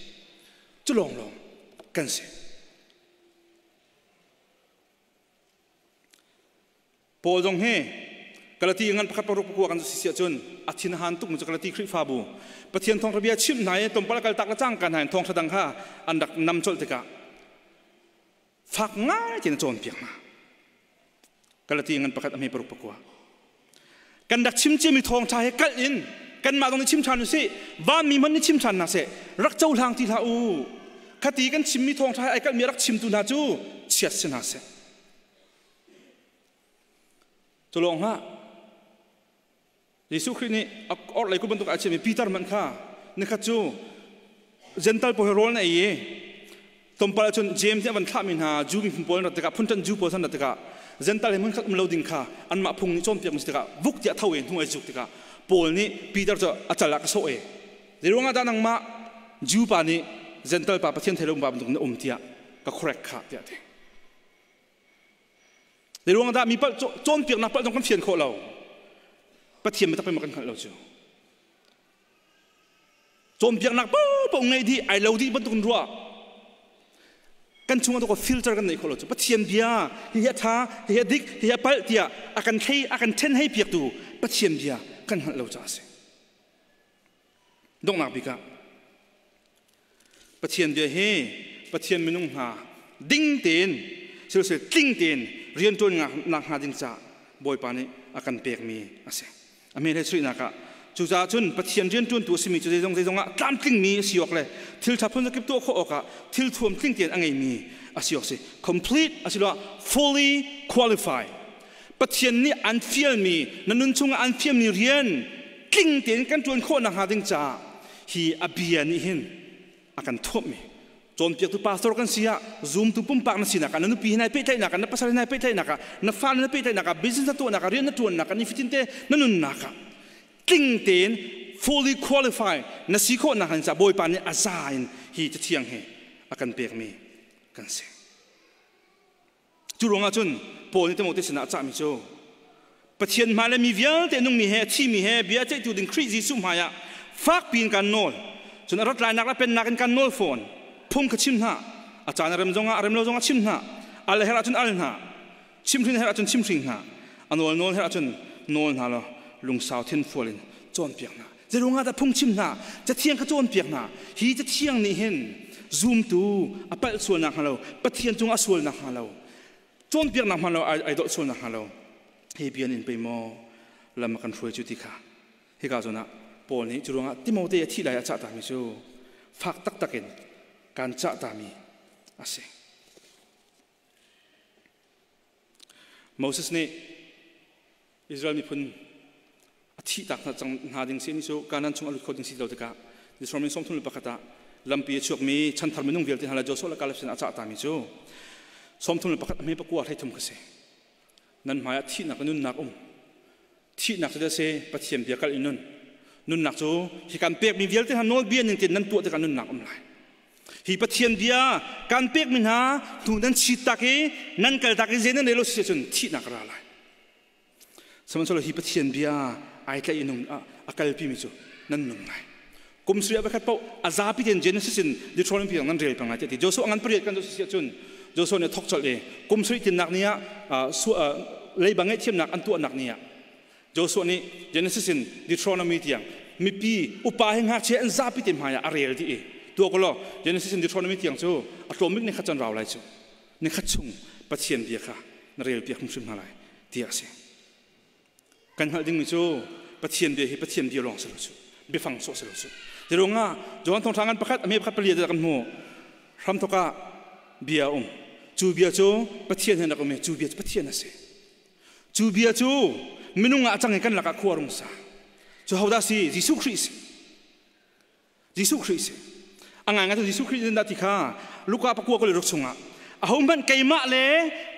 cu lawnglawng kan si. Paul zong hi Galati ngan pakhat paruk pakua kan si siah cun a thin han tuk mu cu Galati Khrihfabu Pathian thawngtha bia chimh hna i tlawmpal kal tak le cangka hna in thawngtha dang kha an rak nam colh tikah fak ngai tein a cawnpiak hna. Galati ngan pakhat a hme paruk pakua. Kan rak chim ciami thawngṭha he kalh in kanmah zong nih chim ṭhan usih, vanmi hmanh nih chim ṭhan hna seh, rak cohlang ti hlah u. Khati kan chimmi thawngṭha he ai kalhmi a rak chimtu hna cu chiat si hna seh. Cu lawng hlah, Jesuh Khrih nih a orhlei kut bantuk a chiahmi Peter hmanh kha nikhat cu Gentle pawl he rawl na ei i tlawmpal ahcun James nih a van thlahmi hna Jew miphun pawl an rat tikah phunṭanh Jew pawl an rat tikah Gentle he hmunkhat um lo ding kha anmah phung nih cawnpiak si tikah vuk tiah tho i hnu ai zuk tikah Paul nih Peter cu a cal ah ka sawh e zei ruangah dah nangmah Jew pa nih Gentle pa Pathian thei lo pa bantuk na um tiah ka correct kha tiah a ti. Zei ruang dah mi palh cawnpiaknak palh zong kan fian khawh lo. Pathian biatak pei kan hngalh lo cu. Cawnpiaknak paohpaoh ngei dih, ai lo dih bantuk in ruah. Kan chungah tu filter kan neih khawh lo cu. Pathian bia hihi a ṭha, hihi a dik, hihi a palh tiah a kan thlei, a kan ṭhen hei piaktu Pathian bia kan hngalh lo caah a si. Donghnak bik ah Pathian bia hi Pathian minung hna ding tein silosel tling tein rianṭuan nak hnga ding caah Bawipa nih a kan pekmi a si. A hme hlei suinak ah cucaah cun Pathian rianṭuantu a simi cu zeizong zeizong ah tlamtlingmi a si awk le thil ṭha phun zakip tuah khawh awkah thil thuam tling tein a ngeimi a si awk si. Complete asiloah fully qualified. Pathian nih an fialmi na nun chungah an fialmi rian tling tein kan ṭuan khawh nakhnga ding caah hi a bia nih hin a kan thuamhmi Cawnpiaktu pastor kan si ah, zumtu pumpak na sinak ah, na nupi he nai pehtlaihnak ah, na pasal he nai pehtlaihnak ah, na fale na pehtlaihnak ah, business na tuahnak ah, rian na ṭuannak ah, nifatin te na nunnak ah tling tein fully qualify na si khawh nak ca Bawipa nih a za in hi cathiang hi a kan pekmi kan si. Cu ruangah cun Paul nih Timote sinah a cahmi cu Pathian hmai le mi vialte nungmi he a thimi he bia ceihtu ding Khrih Jesuh hmaiah fakpi in kan nawl. Cun a rat lainak le pennak in kan nawl fawn. Phung kha chim hna. A caan a rem zongah a rem lo zongah chim hna. Al a herh ahcun al hna. Chimhrin herh ahcun chimhring hna. A nawl nawl herh ahcun nawl hna law lungsau thinfual in cawnpiak hna. Zeiruangah dah phungchim hna? Cathiang kha cawnpiak hna. Hi cathiang nih hin zumtu a palh sual nakhnga lo, Pathian cung a sual nakhnga lo, cawnpiak nakhnga lo, ai dawh sual nakhnga lo, hi bia in pei maw lam a kan hruai cu ti kha hika zawn ah Paul nih cu ruangah Timote a thih lai a cahtami cu fak taktak in kan cahtami a si. Moses nih Israel miphun a thihtak hna cang hna ding si ni cu Kanaan chung a lut kho ding si lo tikah Deuteronomy 31 ah lampi a chuakmi chanthar minung vialte hna le Joshua le Caleb sin a cahtami cu 31 a hme pakua 33 ka si. Nan hmai ah thihnak le nunnak um. Thihnak cu se Pathian bia kalh in nun. Nunnak cu hi kan pekmi vialte hna nawlbia ning tein nan tuah tikah nunnak um lai. Hi Pathian bia kan pekmi hna hnu nan chit tak i nan kal tak i zei nan rel lo si ahcun thihnak a ra lai. Sihmanhsehlaw hi Pathian bia ai tlaih i nung a kalpimi cu nan nung lai. Kum sui a pakhat paoh a zapi tein Genesis in Deuteronomy tiang nan rel peng lai tiah ti. Joshua ngan pariat kan zoh si ahcun Joshua nih thok colh i kum sui tinnak ni ah leiba ngaihthiamnak an tuahnak ni ah Joshua nih Genesis in Deuteronomy tiang mipi upa he ngakchia an zapi te hmai ah a rel dih i tuah ko law Genesis in Deuteronomy tiang cu a tlawm bik ni khat can rau lai cu ni khat chung Pathian bia kha na rel piak hrimhrim hna lai tiah a si. Kan hngalh dingmi cu Pathian bia hi Pathian bia lawng si lo cu biafang sawh si lo cu. Zeiruangah Johan thawngṭha ngan pakhat a me pakhat pali kan hmu hramthawk ah bia a um. Cu bia cu Pathian he rak um i cu bia cu Pathian a si. Cu bia cu minung ah a cang i kan lakah khua rung sa. Cu hodah si? Jesuh Khrih si. Jesuh Khrih si. A ngaingai cu Jesuh Khrih dah ti kha Luka pakua kul ruk chungah ahohmanh keimah le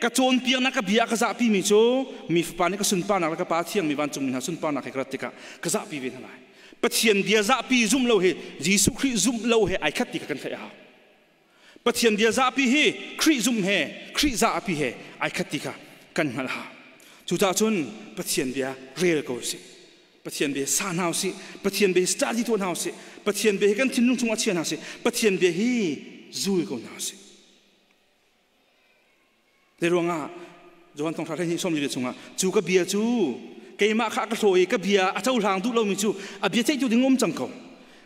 ka cawnpiaknak ka bia ka zahpimi cu mi fapa nih ka sunparnak le ka pa thiangmi vancungmi hna sunparnak he ka rat tikah ka zahpi ve hna lai. Pathian bia zahpi zumh lo hi Jesuh Khrih zumh lo he ai khat ti kha kan theih a hau. Pathian bia zahpi hi Khrih zumh he Khrih zahpi he ai khat ti kha kan hngalh hau. Cucaah cun Pathian bia rel ko usih. Pathian bia sa hna usih. Pathian bia hi study tuah hna usih. Pathian bia hi kan thinlung chungah chia hna usih. Pathian bia hi zul ko hna usih. Zei ruangah Johan thawngṭha 12 sawmli chungah cu ka bia cu keimah kha ka hlaw i ka bia a cohlang duh lomi cu a bia ceihtu ding um cang ko.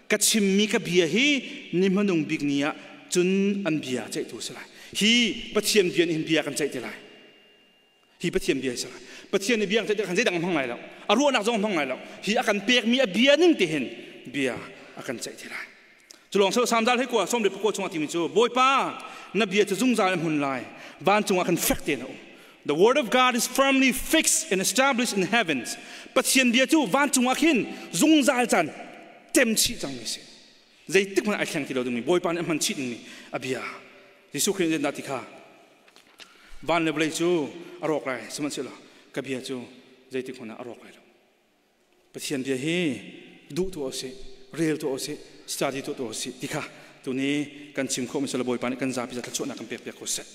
Ka chimmi ka bia hi ni hmanung bik ni ah cun an bia ceihtu a si lai. Hi Pathian bia nih hin bia kan ceih te lai. Hi Pathian bia si lai. Pathian nih bia kan ceih tikah zeidang hmang lai lo. A ruahnak zong hmang lai lo. Hi a kan pekmi a bia ning te hin bia a kan ceih te lai. Culawng silo Salm zal 19 sawm le pakua chungah timi cu Bawipa na bia cu zungzal in hmun lai vancung ah khan fek tein a um. The word of God is firmly fixed and established in heavens. Pathian bia cu vancung ah khin zungzal caan tem chih cangmi si. Zeitik hmanh ai thleng ti lo dingmi Bawipa nih a hman chih dingmi a bia. Jesuh Khrih nih dah ti kha van le vawlei cu a rawk lai sihmanhsehlaw ka bia cu zeitik hmanh ah a rawk lai lo. Pathian bia hi duh tuah usih, rel tuah usih, study tuah tuah usih ti kha tuni kan chim khawhmi sal Bawipa nih kan zapi za thluachuahnak kan pek piak ko seh.